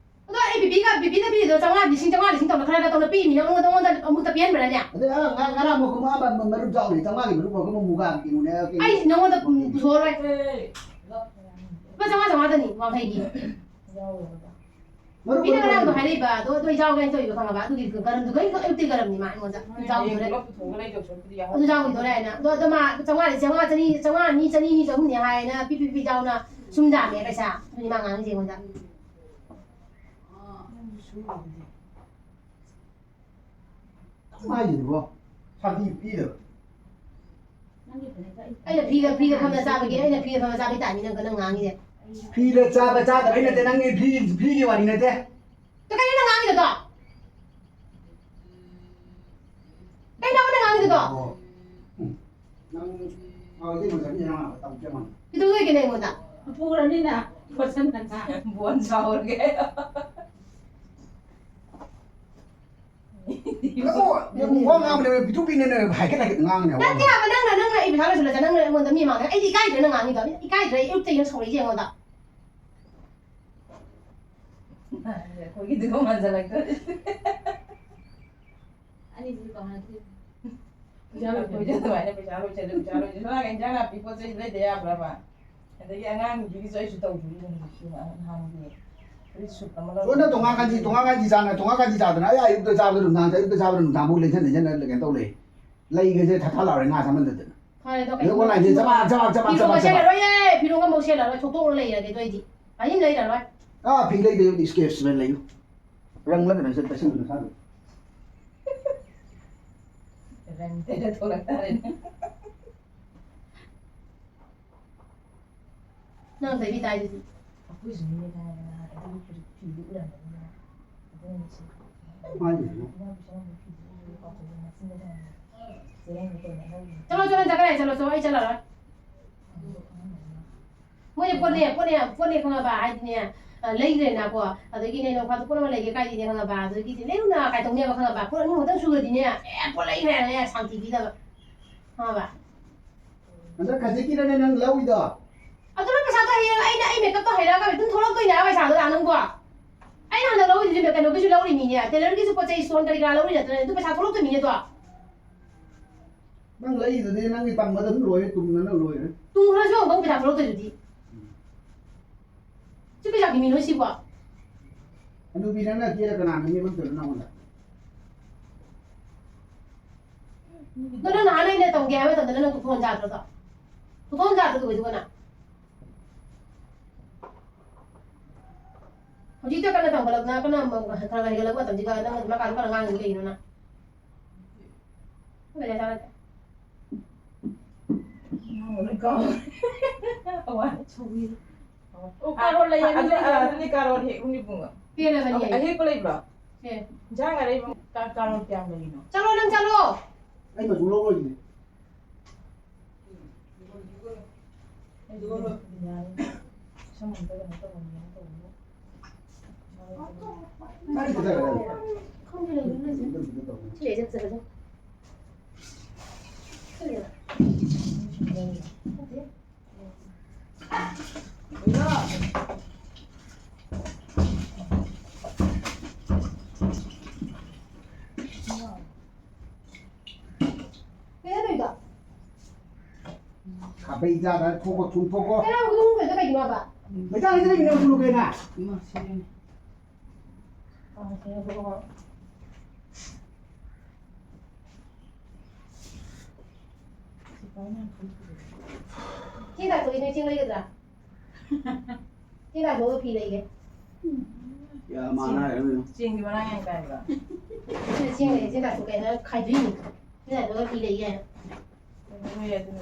ꯑꯗꯣ ꯑꯩ ꯕꯤꯕꯤꯒ, ꯕꯤꯕꯤꯅ ꯄꯤꯔꯤꯗꯣ ꯆꯥꯝꯃꯉꯥ, ꯂꯤꯁꯤꯡ ꯆꯥꯝꯃꯉꯥ, ꯂꯤꯁꯤꯡ ꯇꯧꯅ ꯈꯔ ꯈꯔ ꯇꯧꯅ ꯄꯤꯔꯤꯃꯤ, ꯅꯉꯣꯟꯗ, ꯅꯉꯣꯟꯗ ꯑꯃꯨꯛꯇ ꯄꯤꯍꯟꯕ꯭ꯔꯥꯅꯦ? ꯑꯗꯩ ꯉꯔꯥꯡ, ꯉꯔꯥꯡ, ꯉꯔꯥꯡ ꯑꯃꯨꯛ ꯈꯨꯃꯥ ꯑꯃ ꯃꯔꯨꯞ ꯌꯥꯎꯔꯤ, ꯆꯥꯝꯃꯉꯥꯒꯤ ꯃꯔꯨꯞ ꯑꯣꯏꯔꯒ ꯑꯃꯨꯛ ꯃꯨꯒꯥꯒꯤ ꯀꯩꯅꯣꯅꯦ, ꯀꯩꯅꯣ꯫ ꯑꯩ ꯅꯉꯣꯟꯗ ꯄꯨꯊꯣꯛꯑꯔꯣꯏ꯫ ꯂꯨꯄꯥ ꯆꯥꯝꯃꯉꯥ, ꯆꯥꯝꯃꯉꯥꯗꯅꯤ, ꯋꯥꯡꯈꯩꯒꯤ꯫ ꯃꯔꯨꯞ ꯃꯤꯅ ꯑꯣꯏꯔꯒ ꯉꯔꯥꯡꯗꯣ ꯍꯥꯏꯔꯛꯏꯕ, ꯑꯗꯣ, ꯑꯗꯣ ꯌꯥꯎꯒꯦ ꯍꯥꯏꯅ ꯇꯧꯔꯤꯕ, ꯈꯪꯉꯕ? ꯑꯗꯨꯒꯤ ꯒꯔꯝꯗꯨꯒ ꯑꯌꯨꯛꯇꯤ ꯒꯔꯝꯅꯤ ꯃꯥ ꯑꯩꯉꯣꯟꯗ꯫ ꯌꯥꯎꯈꯤꯗꯣꯔꯦ꯫ ꯄꯨꯂꯞ ꯄꯨꯊꯣꯛꯑꯒ ꯂꯩꯗꯧ ꯁꯔꯨꯛꯄꯨꯗꯤ ꯌꯥꯎꯍꯧ-, ꯑꯗꯨ ꯌꯥꯎꯈꯤꯗꯣꯔꯦ ꯍꯥꯏꯅ꯫ ꯑꯗꯣ, ꯑꯗꯣ ꯃꯥ ꯆꯥꯝꯃꯉꯥ, ꯆꯥꯝꯃꯉꯥ, ꯆꯅꯤ, ꯆꯥꯝꯃꯉꯥ, ꯑꯅꯤ, ꯆꯅꯤ, ꯑꯅꯤ, ꯆꯍꯨꯝꯅꯤ ꯍꯥꯏꯅ ꯄꯤ, ꯄꯤ, ꯄꯤ ꯌꯥꯎꯅ ꯁꯨꯝ ꯌꯥꯝꯃꯦ ꯄꯩꯁꯥ꯫ ꯑꯗꯨꯅꯤ ꯃꯥ ꯉꯥꯡꯉꯤꯁꯦ ꯑꯩꯉꯣꯟꯗ꯫ ꯅꯪꯁꯨ ꯁꯨꯔꯤꯗꯨꯗꯤ꯫ ꯀꯃꯥꯏꯅꯅꯣ? ꯁꯥꯟꯇꯤ ꯄꯤꯗꯕ꯫ ꯑꯩꯅ ꯐ꯭ꯔꯤꯗ, ꯐ꯭ꯔꯤꯗ ꯐꯝꯅ ꯆꯥꯕꯒꯤ, ꯑꯩꯅ ꯐ꯭ꯔꯤꯗ ꯐꯝꯅ ꯆꯥꯕꯒꯤ ꯇꯥꯏꯞꯅꯤ ꯅꯪ, ꯅꯪ ꯉꯥꯡꯉꯤꯁꯦ꯫ ꯐ꯭ꯔꯤꯗ ꯆꯥꯕ ꯆꯥꯗꯕꯩ ꯅꯠꯇꯦ, ꯅꯪꯒꯤ ꯐ꯭ꯔꯤ, ꯐ꯭ꯔꯤꯒꯤ ꯋꯥꯔꯤ ꯅꯠꯇꯦ꯫ ꯇꯨ ꯀꯩꯅꯣ ꯅꯪ ꯉꯥꯡꯉꯤꯗꯣ? ꯀꯩꯅꯣ ꯅꯪ ꯉꯥꯡꯉꯤꯗꯣ? ꯑꯣ꯫ ꯎꯝ꯫ ꯅꯪ ꯉꯥꯎꯔꯗꯤ ꯉꯁꯥꯏ ꯅꯪ ꯇꯝ ꯆꯞ ꯃꯥꯟꯅꯩ꯫ ꯀꯩꯗꯧꯗꯣꯏꯒꯦ ꯅꯪ ꯑꯩꯉꯣꯟꯗ? ꯄꯨꯔꯅꯤꯅ ꯐꯣꯠꯁꯟꯅꯅ ꯕꯣꯟ ꯁꯥꯎꯔꯒꯦ꯫ ꯅꯪꯕꯨ ꯋꯥ ꯉꯥꯡꯕꯅꯦ, ꯄꯤꯊꯣꯛꯄꯤꯅꯦ, ꯅꯪ ꯍꯥꯏꯒꯠ ꯍꯥꯏꯒꯠ ꯉꯥꯡꯅꯦ, ꯋꯥ ꯅꯠꯇꯦ ꯍꯥꯏꯕ, ꯅꯪꯅ, ꯅꯪꯅ ꯑꯩ ꯄꯩꯁꯥ ꯂꯣꯏꯁꯤꯜꯂꯁꯦ, ꯅꯪꯅ ꯑꯩꯉꯣꯟꯗ ꯃꯤ ꯃꯥꯡꯗ, ꯑꯩꯗꯤ ꯏꯀꯥꯏꯗ꯭ꯔꯦ ꯅꯪ ꯉꯥꯡꯉꯤꯗꯣ, ꯏꯀꯥꯏꯗ꯭ꯔꯦ, ꯑꯌꯨꯛꯇꯩ ꯅꯪ ꯁꯥꯎꯔꯛꯏꯁꯦ ꯑꯩꯉꯣꯟꯗ꯫ ꯑꯩꯈꯣꯏꯒꯤꯗꯨꯒ ꯃꯥꯟꯁꯤꯜꯂꯛꯇꯣꯔꯦ꯫ ꯑꯅꯤꯁꯤꯗꯤ ꯀꯃꯥꯏꯅ ꯇꯧꯗꯣꯏꯅꯣ? ꯄꯩꯁꯥ ꯂꯣꯏ-, ꯑꯩꯈꯣꯏꯁꯨ ꯑꯗꯨꯃꯥꯏꯅ ꯄꯩꯁꯥ ꯂꯣꯏꯁꯜꯂꯦ, ꯄꯩꯁꯥ ꯂꯣꯏꯁꯜꯂꯦ꯫ ꯁꯣꯝ ꯅꯥꯀꯟ ꯏꯟꯖꯥꯡ ꯅꯥꯄꯤ ꯄꯣꯠ ꯆꯩ ꯂꯩꯗ ꯌꯥꯕ꯭ꯔꯕ? ꯑꯗꯒꯤ ꯑꯉꯥꯡ ꯅꯨꯄꯤꯒꯤꯁꯨ ꯑꯩꯁꯨ ꯇꯧꯗꯣꯔꯤꯕꯅꯤ ꯍꯧꯖꯤꯛꯁꯨ ꯅꯍꯥꯟꯒꯤ ꯐꯨꯔꯤꯠ ꯁꯨꯠ ꯑꯃ ꯂꯧꯔꯦ꯫ ꯁꯣꯝꯗ ꯇꯣꯉꯥꯟ ꯀꯥꯟꯆꯤ, ꯇꯣꯉꯥꯟ ꯀꯥꯟꯆꯤ ꯆꯥꯅ, ꯇꯣꯉꯥꯟ ꯀꯥꯟꯆꯤ ꯆꯥꯗꯅ ꯑꯩ ꯑꯌꯨꯛꯇ ꯆꯥꯕꯗ ꯅꯨꯡꯗꯥꯡ, ꯑꯌꯨꯛꯇ ꯆꯥꯕꯗ ꯅꯨꯡꯗꯥꯡꯐꯥꯎ ꯂꯦꯡꯁꯟ ꯂꯦꯡꯁꯟꯅ ꯀꯩꯅꯣ ꯇꯧ ꯂꯩ꯫ ꯂꯩꯒꯁꯦ ꯊꯥ ꯊꯥ ꯂꯥꯎꯔꯦ ꯉꯥ ꯆꯥꯃꯟꯗꯗꯅ꯫ ꯐꯔꯦ, ꯑꯗꯣ ꯑꯗꯩ ꯀꯩꯅꯣ online ꯁꯦ ꯆꯕꯥꯛ ꯆꯕꯥꯛ ꯆꯕꯥꯛ ꯐꯤꯔꯣꯟꯒ ꯆꯕꯥꯛ ꯆꯕꯥꯛ꯫ ꯁꯦꯠꯂꯔꯣꯏꯌꯦ, ꯐꯤꯔꯣꯟꯒ ꯑꯃꯨꯛ ꯁꯦꯠꯂꯔꯣꯏ, ꯊꯣꯛꯇꯣꯛꯑ ꯂꯩꯔꯒꯦ ꯑꯗꯨ ꯑꯩꯗꯤ꯫ ꯑꯍꯤꯡ ꯂꯩꯔꯔꯣꯏ꯫ ꯑꯥ, ꯐꯤ ꯂꯩꯗꯣꯏ ꯁ꯭ꯀꯦꯞꯁꯤꯃ ꯂꯩꯌꯨ꯫ ꯔꯪꯂ ꯀꯩꯅꯣ ꯆꯠ-, ꯇꯩꯁꯟꯕꯗꯣ ꯁꯥꯗꯣ꯫ ꯔꯪ ꯇꯩꯔ ꯊꯣꯛꯂꯛ ꯇꯥꯔꯦꯅꯦ꯫ ꯅꯪ ꯇꯩꯕꯤ ꯇꯥꯏꯗꯨꯗꯤ꯫ ꯑꯩꯈꯣꯏꯁꯨ ꯃꯤꯅꯦ ꯇꯥꯏꯗꯅ ꯑꯗꯨꯒꯤ ꯐꯨꯔꯤꯠ ꯐꯤꯗꯨ ꯎꯔꯝꯒꯅꯤꯗꯅ꯫ ꯑꯗꯨꯅ ꯁꯤ-, ꯃꯥꯅꯤꯅꯦ꯫ ꯏꯅꯥꯎꯄꯤ ꯁꯣꯝꯒꯤ ꯐꯤꯗꯨ ꯎꯕꯗ ꯀꯥꯎꯊꯣꯛꯑꯦ, ꯃꯆꯤꯟꯗ ꯊꯝꯃꯝꯃꯦ꯫ ꯆꯦꯔꯪꯗꯣ ꯀꯣꯟꯅ ꯂꯧꯒꯦ꯫ ꯆꯠꯂꯣ, ꯆꯠꯂꯣ, ꯆꯠꯈ꯭ꯔꯦ, ꯆꯠꯂꯣ, ꯆꯠꯂꯣ, ꯑꯩ ꯆꯠꯂꯔꯣꯏ꯫ ꯑꯗꯨ ꯈꯪꯉꯝꯃꯅꯤ꯫ ꯃꯣꯏꯅ ꯄꯣꯠꯅꯦ, ꯄꯣꯠꯅꯦ, ꯄꯣꯠꯅꯦ ꯈꯪꯉꯕ ꯍꯥꯏꯗꯤꯅꯦ, ꯑ, ꯂꯩꯈ꯭ꯔꯦꯅꯀꯣ, ꯑꯗꯒꯤꯅꯦ ꯅꯣꯡ ꯐꯥꯗꯣꯛ ꯄꯣꯠ ꯑꯃ ꯂꯩꯒꯦ ꯀꯥꯏꯗꯦꯅꯦ ꯈꯪꯉꯕ, ꯑꯗꯒꯤꯗꯤ ꯂꯩꯔꯨꯅ ꯀꯥꯏ ꯇꯧꯅꯦꯕ ꯈꯪꯉꯕ, ꯄꯣꯠ ꯑꯅꯤ ꯈꯛꯇꯪ ꯁꯨꯔꯗꯤꯅꯦ, ꯑꯦ, ꯄꯣꯠ ꯂꯩꯈ꯭ꯔꯦꯅꯦ ꯁꯥꯟꯇꯤ ꯄꯤꯗꯕ ꯈꯪꯉꯕ꯫ ꯍꯟꯗꯛ ꯈꯖꯤꯛꯀꯤꯔꯅꯦ ꯅꯪ ꯂꯧꯏꯗꯣ? ꯑꯗꯨꯅ ꯄꯩꯁꯥꯗꯣ ꯍꯌꯦꯡ ꯑꯩꯅ ꯑꯩ ꯃꯦꯀꯞꯇꯣ ꯍꯩꯔꯛꯑꯒ ꯑꯗꯨꯝ ꯊꯣꯛꯂꯛꯇꯣꯏꯅꯦ ꯍꯥꯏꯕ ꯄꯩꯁꯥꯗꯣ ꯅꯪꯕꯣ꯫ ꯑꯩꯅ ꯍꯟꯗꯛ ꯂꯧꯔꯤꯗꯨꯗꯤ ꯀꯩꯅꯣꯒꯤꯁꯨ ꯂꯧꯔꯤꯃꯤꯅꯦ, ꯇꯦꯂꯔꯒꯤꯁꯨ ꯄꯣꯠ ꯆꯩ ꯁꯣꯟ ꯀꯔꯤ ꯀꯔꯥ ꯂꯧꯔꯤ ꯅꯠꯇ꯭ꯔꯅꯦ, ꯑꯗꯨ ꯄꯩꯁꯥ ꯊꯣꯛꯂꯛꯇꯣꯏꯃꯤꯅꯦ ꯑꯗꯣ꯫ ꯅꯪ ꯂꯩꯗꯨꯗꯤ ꯅꯪꯒꯤ ꯇꯝꯕꯗ ꯑꯗꯨꯝ ꯂꯣꯏꯔꯦ, ꯇꯨꯝꯗꯅ ꯂꯣꯏꯔꯦ꯫ ꯇꯨꯡꯈ꯭ꯔꯁꯨ ꯑꯃꯨꯛ ꯄꯩꯁꯥ ꯊꯣꯛꯂꯛꯇꯣꯏꯗꯨꯗꯤ꯫ ꯁꯤ ꯄꯩꯁꯥ ꯄꯤꯃꯤ ꯅꯣꯏ ꯁꯤꯕꯣ? ꯍꯅꯨꯕꯤ ꯅꯪꯅ ꯀꯦꯔ ꯀꯅꯥꯅ ꯅꯦꯝꯃꯛꯇꯣꯏꯅꯣ ꯅꯉꯣꯟꯗ? ꯑꯗꯣ ꯅꯪ ꯅꯍꯥꯟ ꯑꯩꯅ ꯇꯧꯒꯦ ꯍꯥꯏꯕ ꯃꯇꯝꯗ ꯅꯪ ꯈꯨꯊꯣꯟ ꯆꯥꯗ꯭ꯔꯣ ꯑꯗꯣ? ꯈꯨꯊꯣꯟ ꯆꯥꯗ꯭ꯔꯣ ꯇꯧꯏꯗꯨꯒ ꯅꯪ? ꯍꯧꯖꯤꯛꯇ ꯀꯟꯅ ꯇꯝꯈꯠꯂꯛꯅ ꯀꯟꯅ ꯈꯔ ꯈꯔ ꯍꯩꯒꯠꯂꯛꯄ ꯃꯇꯝꯁꯤꯗ ꯅꯪ ꯑꯗꯨꯝ ꯀꯥꯟꯗ ꯀꯟꯅ ꯉꯥꯡꯉꯤꯗꯨ ꯀꯩꯒꯤꯅꯣ ꯅꯪ? ꯅꯪ ꯀꯩ ꯆꯥꯔꯒꯦ? ꯉꯥꯡꯕ ꯂꯣꯏ ꯀꯥꯎꯔꯦ꯫ ꯑꯋꯥ꯫ ꯁꯧꯒ꯭ꯔꯤ꯫ ꯑꯣ, ꯀꯥꯔꯣꯠ ꯂꯩꯌꯦ, ꯑꯗꯨ, ꯑꯗꯨ ꯑ, ꯂꯩꯌꯦ꯫ ꯑꯗꯨꯗꯤ ꯀꯥꯔꯣꯠ ꯍꯦꯛ ꯍꯨꯝꯅꯤ ꯄꯨꯡꯉ꯫ ꯄꯦꯜꯂꯕꯅꯤ ꯑꯩ꯫ ꯑꯍꯦꯛꯄ ꯂꯩꯕ꯭ꯔꯣ? ꯁꯦ꯫ ꯏꯟꯖꯥꯡ ꯑꯔꯩꯕ ꯀꯥ-, ꯀꯥꯔꯣꯠ ꯀꯌꯥꯝ ꯂꯩꯔꯤꯅꯣ? ꯆꯠꯂꯣ, ꯅꯪ ꯆꯠꯂꯣ꯫ ꯑꯩ ꯃꯆꯨ ꯂꯧꯔꯣꯏꯒꯦ꯫ ꯁꯝ ꯑꯝꯇ ꯀꯩꯅꯣ ꯇꯧꯍꯟꯒꯦꯅ ꯇꯧꯕꯕꯨ꯫ ꯀꯥꯏ ꯆꯠꯈ꯭ꯔꯦ? ꯈꯪꯗꯦ, ꯂꯩꯕꯅꯤ, ꯂꯩꯕꯅꯤ꯫ ꯁꯤ ꯂꯩ, ꯆꯠ-, ꯆꯠꯂꯁꯦ꯫ ꯁꯤ ꯂꯩ꯫ ꯈꯪꯗꯦ꯫ ꯀꯩꯅꯣ ꯇꯧꯔꯤꯗꯣ? ꯈꯥꯕꯩ ꯆꯥꯗ ꯊꯣꯛꯄ ꯊꯨꯝ ꯊꯣꯛꯄ꯫ ꯀꯩꯅꯣ ꯍꯧꯖꯤꯛ ꯍꯧꯖꯤꯛ ꯀꯩꯗꯣ ꯀꯩꯒꯤꯅꯣ ꯍꯥꯏꯕ? ꯃꯩꯇꯥꯟ ꯂꯩꯇ꯭ꯔꯦ, ꯃꯤꯅ ꯊꯨꯝ ꯀꯩꯅ? ꯏꯃꯥ, ꯁꯤꯔꯦꯅꯦ꯫ ꯑꯥ, ꯁꯤ ꯍꯧꯖꯤꯛ ꯍꯧꯖꯤꯛ꯫ ꯆꯦꯡ ꯇꯥꯊꯣꯛꯏ, ꯅꯣꯏ ꯆꯦꯡ ꯂꯩꯒꯗ꯭ꯔꯥ? ꯆꯦꯡ ꯇꯥꯊꯣꯛꯑꯒ ꯐꯤ ꯂꯩꯒꯦ꯫ ꯌꯥ, ꯃꯥꯅ ꯍꯥꯏꯔꯝꯃꯤꯅꯣ꯫ ꯆꯦꯡꯗꯤ ꯃꯔꯥꯡ ꯌꯥꯝ ꯀꯥꯏꯕ꯭ꯔꯥ? ꯁꯤꯅ ꯆꯦꯡ ꯂꯩꯒꯦ, ꯆꯦꯡ ꯇꯥꯊꯣꯛꯀꯦ ꯍꯥꯏꯅ ꯈꯥꯏꯗꯣꯛꯏꯅꯤ꯫ ꯆꯦꯡ ꯇꯥꯊꯣꯛꯑꯒ ꯐꯤ ꯂꯩꯒꯦ ꯍꯥꯏꯅ꯫ ꯍꯣꯏ, ꯑꯗꯨꯅ꯫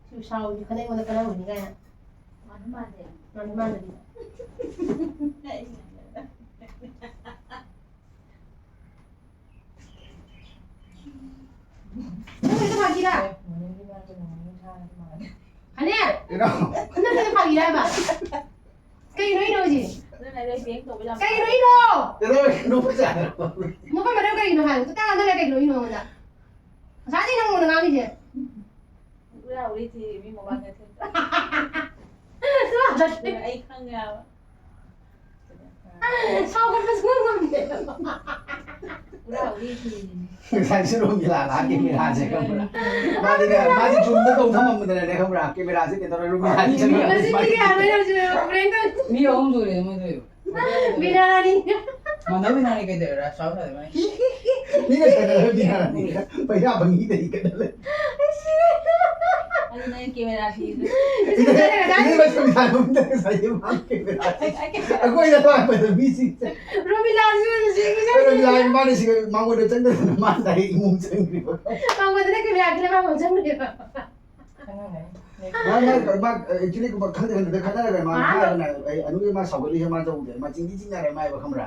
ꯁꯤ ꯁꯥꯎꯔꯗꯤ ꯈꯔ ꯑꯩꯉꯣꯟꯗ ꯀꯜꯂꯝꯒꯅꯤ ꯀꯥꯏꯅ꯫ ꯃꯥꯟꯗꯤ ꯃꯥꯟꯗꯦ꯫ ꯃꯥꯟꯗꯤ ꯃꯥꯟꯗꯕꯤ꯫ ꯅꯪ ꯀꯩꯅꯣ ꯐꯥꯒꯤꯔꯥ? ꯍꯅꯦ! ꯀꯩꯅꯣ? ꯅꯪ ꯀꯩꯅꯣ ꯐꯥꯒꯤꯔꯥ ꯍꯥꯏꯕ? ꯀꯩꯅꯣ ꯏꯅꯣ ꯍꯧꯖꯤꯛ? ꯑꯗꯨꯅ ꯑꯩ ꯄ꯭ꯔꯦꯡ ꯇꯧꯕ ꯌꯥꯝ ꯀꯩꯅꯣ ꯏꯅꯣ? ꯀꯩꯅꯣ ꯅꯣꯛꯄ ꯌꯥꯗ꯭ꯔꯣ? ꯅꯣꯛꯄ ꯃꯔꯝ ꯀꯩꯒꯤꯅꯣ ꯍꯥꯏꯕ? ꯁꯨꯛꯇꯥ ꯉꯥꯡꯗꯅ ꯀꯩꯒꯤꯅꯣ ꯏꯅꯣ ꯑꯩꯉꯣꯟꯗ? ꯉꯁꯥꯏꯗꯩ ꯅꯪꯉꯣꯟꯗ ꯉꯥꯡꯉꯤꯁꯦ꯫ ꯄꯨꯔꯥ ꯎꯔꯤ ꯊꯤ ꯃꯤ ꯃꯃꯥꯡꯗ ꯊꯦꯡꯅ꯫ ꯑꯗꯨꯅ ꯑꯩ ꯈꯪꯉꯦ ꯍꯥꯏꯕ꯫ ꯁꯥꯎꯒꯠꯄ ꯁꯨꯡꯉꯝ ꯉꯝꯗꯦ꯫ ꯄꯨꯔꯥ ꯎꯔꯤ ꯊꯤ꯫ ꯉꯁꯥꯏꯁꯨ ꯔꯣꯃꯤꯂꯥ ꯂꯥꯛꯑ ꯀꯦꯃꯦꯔꯥꯁꯦ ꯈꯪꯕ꯭ꯔꯥ? ꯃꯥꯗꯤꯅꯦ, ꯃꯥꯗꯤ ꯆꯨꯝꯅ ꯇꯧ ꯊꯝꯃꯝꯕꯗꯅꯅꯦ ꯈꯪꯕ꯭ꯔꯥ? ꯀꯦꯃꯦꯔꯥꯁꯦ ꯀꯩꯗꯧꯔꯦ ꯔꯣꯃꯤꯂꯥꯁꯦ ꯆꯪꯉꯛꯑꯦ꯫ ꯉꯁꯤꯗꯤ ꯌꯥꯔꯣꯏ ꯍꯧꯖꯤꯛ ꯄ꯭ꯔꯦꯡ ꯇꯧ-, ꯃꯤ ꯑꯍꯨꯝ ꯁꯨꯔꯦ ꯃꯣꯏ ꯇꯧꯔꯤꯕ꯫ ꯕꯤꯅꯥꯔꯥꯅꯤ꯫ ꯃꯥꯟꯅꯕ ꯕꯤꯅꯥꯔꯥꯅꯤ ꯀꯩꯗꯧꯔꯦ? ꯁꯥꯎ ꯁꯥꯎ ꯃꯥꯏ꯫ ꯃꯤꯅ ꯀꯩꯗꯧꯔꯦ ꯕꯤꯅꯥꯔꯥꯅꯤ? ꯄꯩꯁꯥ ꯐꯪꯉꯤ ꯇꯧꯔꯤ ꯀꯩꯗꯧꯔꯦ? ꯑꯗꯨ ꯅꯪ ꯀꯦꯃꯦꯔꯥ ꯊꯤꯗ꯭ꯔꯦ꯫ ꯏꯅꯦ, ꯏꯅꯦ ꯃꯁꯝ ꯊꯥꯕ ꯑꯝꯇ ꯉꯁꯥꯏꯗꯤ ꯃꯥ ꯀꯦꯃꯦꯔꯥ꯫ ꯑꯩꯈꯣꯏꯅ ꯂꯥꯛꯄꯗ ꯃꯤꯁꯤꯡꯁꯦ꯫ ꯔꯣꯃꯤꯂꯥꯁꯨ ꯌꯦꯡꯉꯤꯁꯦ꯫ ꯑꯩ ꯔꯣꯃꯤꯂꯥ ꯏꯃꯥꯅ ꯁꯤꯒ ꯃꯉꯣꯟꯗ ꯆꯪꯗꯗꯅ ꯃꯥ ꯉꯁꯥꯏ ꯏꯃꯨꯡ ꯆꯪꯈ꯭ꯔꯤꯕ꯫ ꯃꯉꯣꯟꯗꯅ ꯀꯦꯃꯦꯔꯥ ꯈꯤꯜꯂ ꯃꯥ ꯆꯪꯈ꯭ꯔꯤꯕ꯫ ꯈꯪꯉꯝꯒꯅꯤ꯫ ꯃꯥ, ꯃꯥ, ꯃꯥ, actually ꯈꯪꯗꯦ, ꯈꯪꯗꯦ, ꯈꯠꯅꯔꯒ ꯃꯥ ꯍꯥ? ꯍꯥꯏꯔꯒꯅ ꯑꯩ ꯑꯅꯨꯒꯤ ꯃꯥ ꯁꯥꯎꯒꯠꯂꯤꯁꯦ ꯃꯥ ꯇꯧꯗꯦ꯫ ꯃꯥ ꯆꯤꯡꯗꯤ ꯆꯤꯡꯅꯔꯦ ꯃꯥ ꯍꯥꯏꯕ ꯈꯪꯕ꯭ꯔꯥ?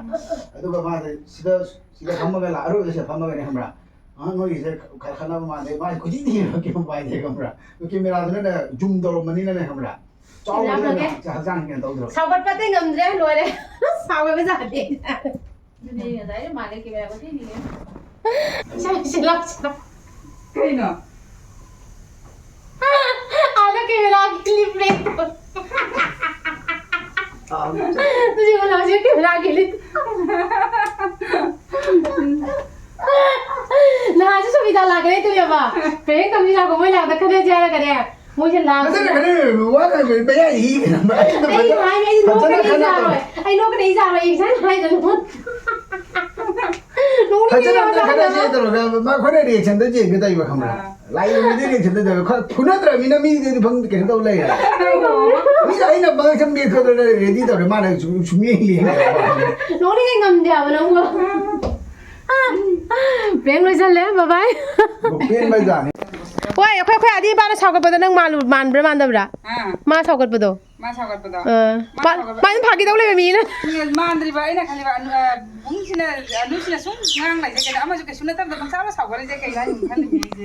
ꯑꯗꯨꯒ ꯃꯥꯁꯦ ꯁꯤꯗ, ꯁꯤꯗ ꯐꯝꯃꯒ ꯂꯥ-, ꯑꯔꯣꯏꯕꯗ ꯁꯤꯗ ꯐꯝꯃꯒꯅꯦ ꯈꯪꯕ꯭ꯔꯥ? ꯑꯍꯟ ꯑꯣꯏꯔꯤꯁꯦ ꯈ-, ꯈꯠꯅꯕ ꯃꯥꯟꯗꯦ꯫ ꯃꯥꯏ ꯈꯨꯖꯤꯟ ꯊꯤꯕ ꯀꯩꯝ ꯄꯥꯏꯗꯦ, ꯈꯪꯕ꯭ꯔꯥ? ꯀꯦꯃꯦꯔꯥꯗꯨꯅꯅꯦ zoom ꯇꯧꯔꯝꯕꯅꯤꯅꯅꯦ, ꯈꯪꯕ꯭ꯔꯥ? ꯆꯥꯎꯕꯅꯤꯅꯅꯦ ꯀꯦꯃꯦꯔꯥ ꯍꯛꯆꯥꯡ ꯀꯩꯅꯣ ꯇꯧꯗ꯭ꯔꯣ? ꯁꯥꯎꯒꯠꯄꯗꯤ ꯉꯝꯗ꯭ꯔꯦ, ꯂꯣꯏꯔꯦ꯫ ꯁꯥꯎꯒꯠꯄ ꯌꯥꯗꯦ꯫ ꯑꯗꯨꯅꯦ ꯉꯁꯥꯏ ꯃꯥꯜꯂꯦ ꯀꯦꯃꯦꯔꯥ ꯀꯣꯏꯊꯤ ꯊꯤꯔꯦ꯫ ꯁꯤ, ꯁꯤ ꯂꯥꯎ, ꯁꯤ ꯂꯥꯎ꯫ ꯀꯩꯅꯣ? ꯑꯥꯗ ꯀꯦꯃꯦꯔꯥꯒꯤ ꯂꯤꯞ ꯂꯩ꯫ ꯑꯥ, ꯇꯨ ꯌꯦꯡꯉꯣ, ꯂꯥꯎꯁꯤ ꯀꯦꯃꯦꯔꯥꯒꯤ ꯂꯤꯞ꯫ ꯅꯍꯥꯟꯁꯨ ꯁꯨꯕꯤꯗꯥ ꯂꯥꯛꯈ꯭ꯔꯦ ꯇꯨ ꯌꯦꯡꯉꯣ꯫ ꯄ꯭ꯔꯦꯡ ꯇꯧꯅꯤ ꯂꯥꯛꯄ ꯃꯣꯏ ꯂꯥꯛꯇ ꯈꯠꯅꯁꯦ ꯍꯥꯏꯔꯒꯅꯦ꯫ ꯃꯣꯏꯁꯦ ꯂꯥꯛ-, ꯐꯖꯅ ꯈꯠꯅꯔꯤꯕ ꯋꯥ ꯉꯥꯡꯕ ꯃꯌꯥꯏ ꯍꯤ ꯈꯠꯅꯕ꯫ ꯑꯩ ꯍꯥꯏꯅꯦ, ꯑꯩ ꯐꯖꯅ ꯅꯣꯛꯀꯅꯤ, ꯑꯩ ꯈꯠꯅꯕ꯫ ꯌꯥꯔꯣꯏ꯫ ꯑꯩ ꯅꯣꯛꯀꯅꯤ, ꯑꯩ ꯌꯥꯔꯣꯏ꯫ ꯑꯩ ꯉꯁꯥꯏꯅ ꯍꯥꯏꯗ꯭ꯔꯣ ꯅꯉꯣꯟꯗ? ꯅꯣꯛꯅꯤꯡꯉꯦ ꯐꯖꯅ ꯑꯝꯇ ꯌꯥꯝꯅ꯫ ꯈꯠꯅꯁꯦ ꯇꯧꯔꯒ ꯃꯥ ꯑꯩꯈꯣꯏꯅ reaction ꯗ ꯌꯦꯡꯒꯦ ꯇꯧꯕ, ꯈꯪꯕ꯭ꯔꯥ? ꯑꯥ꯫ ꯂꯥꯏ ꯌꯦꯡꯕꯗꯤ reaction ꯗ ꯇꯧꯕ꯫ ꯈ-, ꯐꯨꯅꯗ꯭ꯔꯕꯅꯤꯅ ꯃꯤꯗꯨꯗꯤ ꯐꯝ-, ꯀꯩꯅꯣ ꯇꯧ ꯂꯩꯔꯦ꯫ ꯃꯤꯗꯣ ꯑꯩꯅ ꯃꯉꯛꯁꯝ ꯃꯦꯠꯄꯗꯨꯅ ready ꯇꯧꯔꯦ, ꯃꯥꯅ ꯁꯨꯝ, ꯁꯨꯝ ꯌꯦꯡ ꯌꯦꯡ ꯂꯩꯕ꯫ ꯅꯣꯛꯅꯤꯡꯉꯦ, ꯉꯝꯗꯦ ꯍꯥꯏꯕ ꯅꯪꯕꯨ꯫ ꯄ꯭ꯔꯦꯡ ꯂꯣꯏꯁꯜꯂꯦ, bye bye꯫ ꯅꯣꯛꯐꯦꯟ ꯕꯖꯥꯔꯅꯤ꯫ ꯍꯣꯏ, ꯑꯩꯈꯣꯏ, ꯑꯩꯈꯣꯏ ꯑꯥꯗꯤ ꯏꯄꯥꯅ ꯁꯥꯎꯒꯠꯄꯗꯣ ꯅꯪ ꯃꯥꯜꯂꯨ-, ꯃꯥꯟꯕ꯭ꯔꯥ ꯃꯥꯟꯗꯕ꯭ꯔꯥ? ꯑꯥ, ꯃꯥ ꯁꯥꯎꯒꯠꯄꯗꯣ꯫ ꯃꯥ ꯁꯥꯎꯒꯠꯄꯗꯣ꯫ ꯑꯥ꯫ ꯃꯥ ꯃꯥ-, ꯁꯥꯎꯒꯠꯄ- ꯃꯥ ꯑꯗꯨꯝ ꯐꯥꯒꯤ ꯇꯧ ꯂꯩꯕ ꯃꯤꯅ꯫ ꯃꯥꯟꯗ꯭ꯔꯤꯕ ꯑꯩꯅ ꯈꯜꯂꯤꯕ, ꯑꯅꯨ-, ꯑ, ꯕꯨꯡꯁꯤꯅ, ꯑꯅꯨꯁꯤꯅ ꯁꯨꯝ ꯉꯥꯡ ꯂꯩꯁꯦ ꯀꯩꯅꯣ, ꯑꯃꯁꯨ ꯀꯩꯁꯨ ꯅꯠꯇꯕꯗ ꯄꯪꯁꯥꯎꯗ ꯁꯥꯎꯒꯠꯂꯤꯁꯦ ꯀꯩꯅꯣ ꯍꯥꯏꯅ ꯈꯜꯂꯤꯕ ꯑꯩꯁꯦ꯫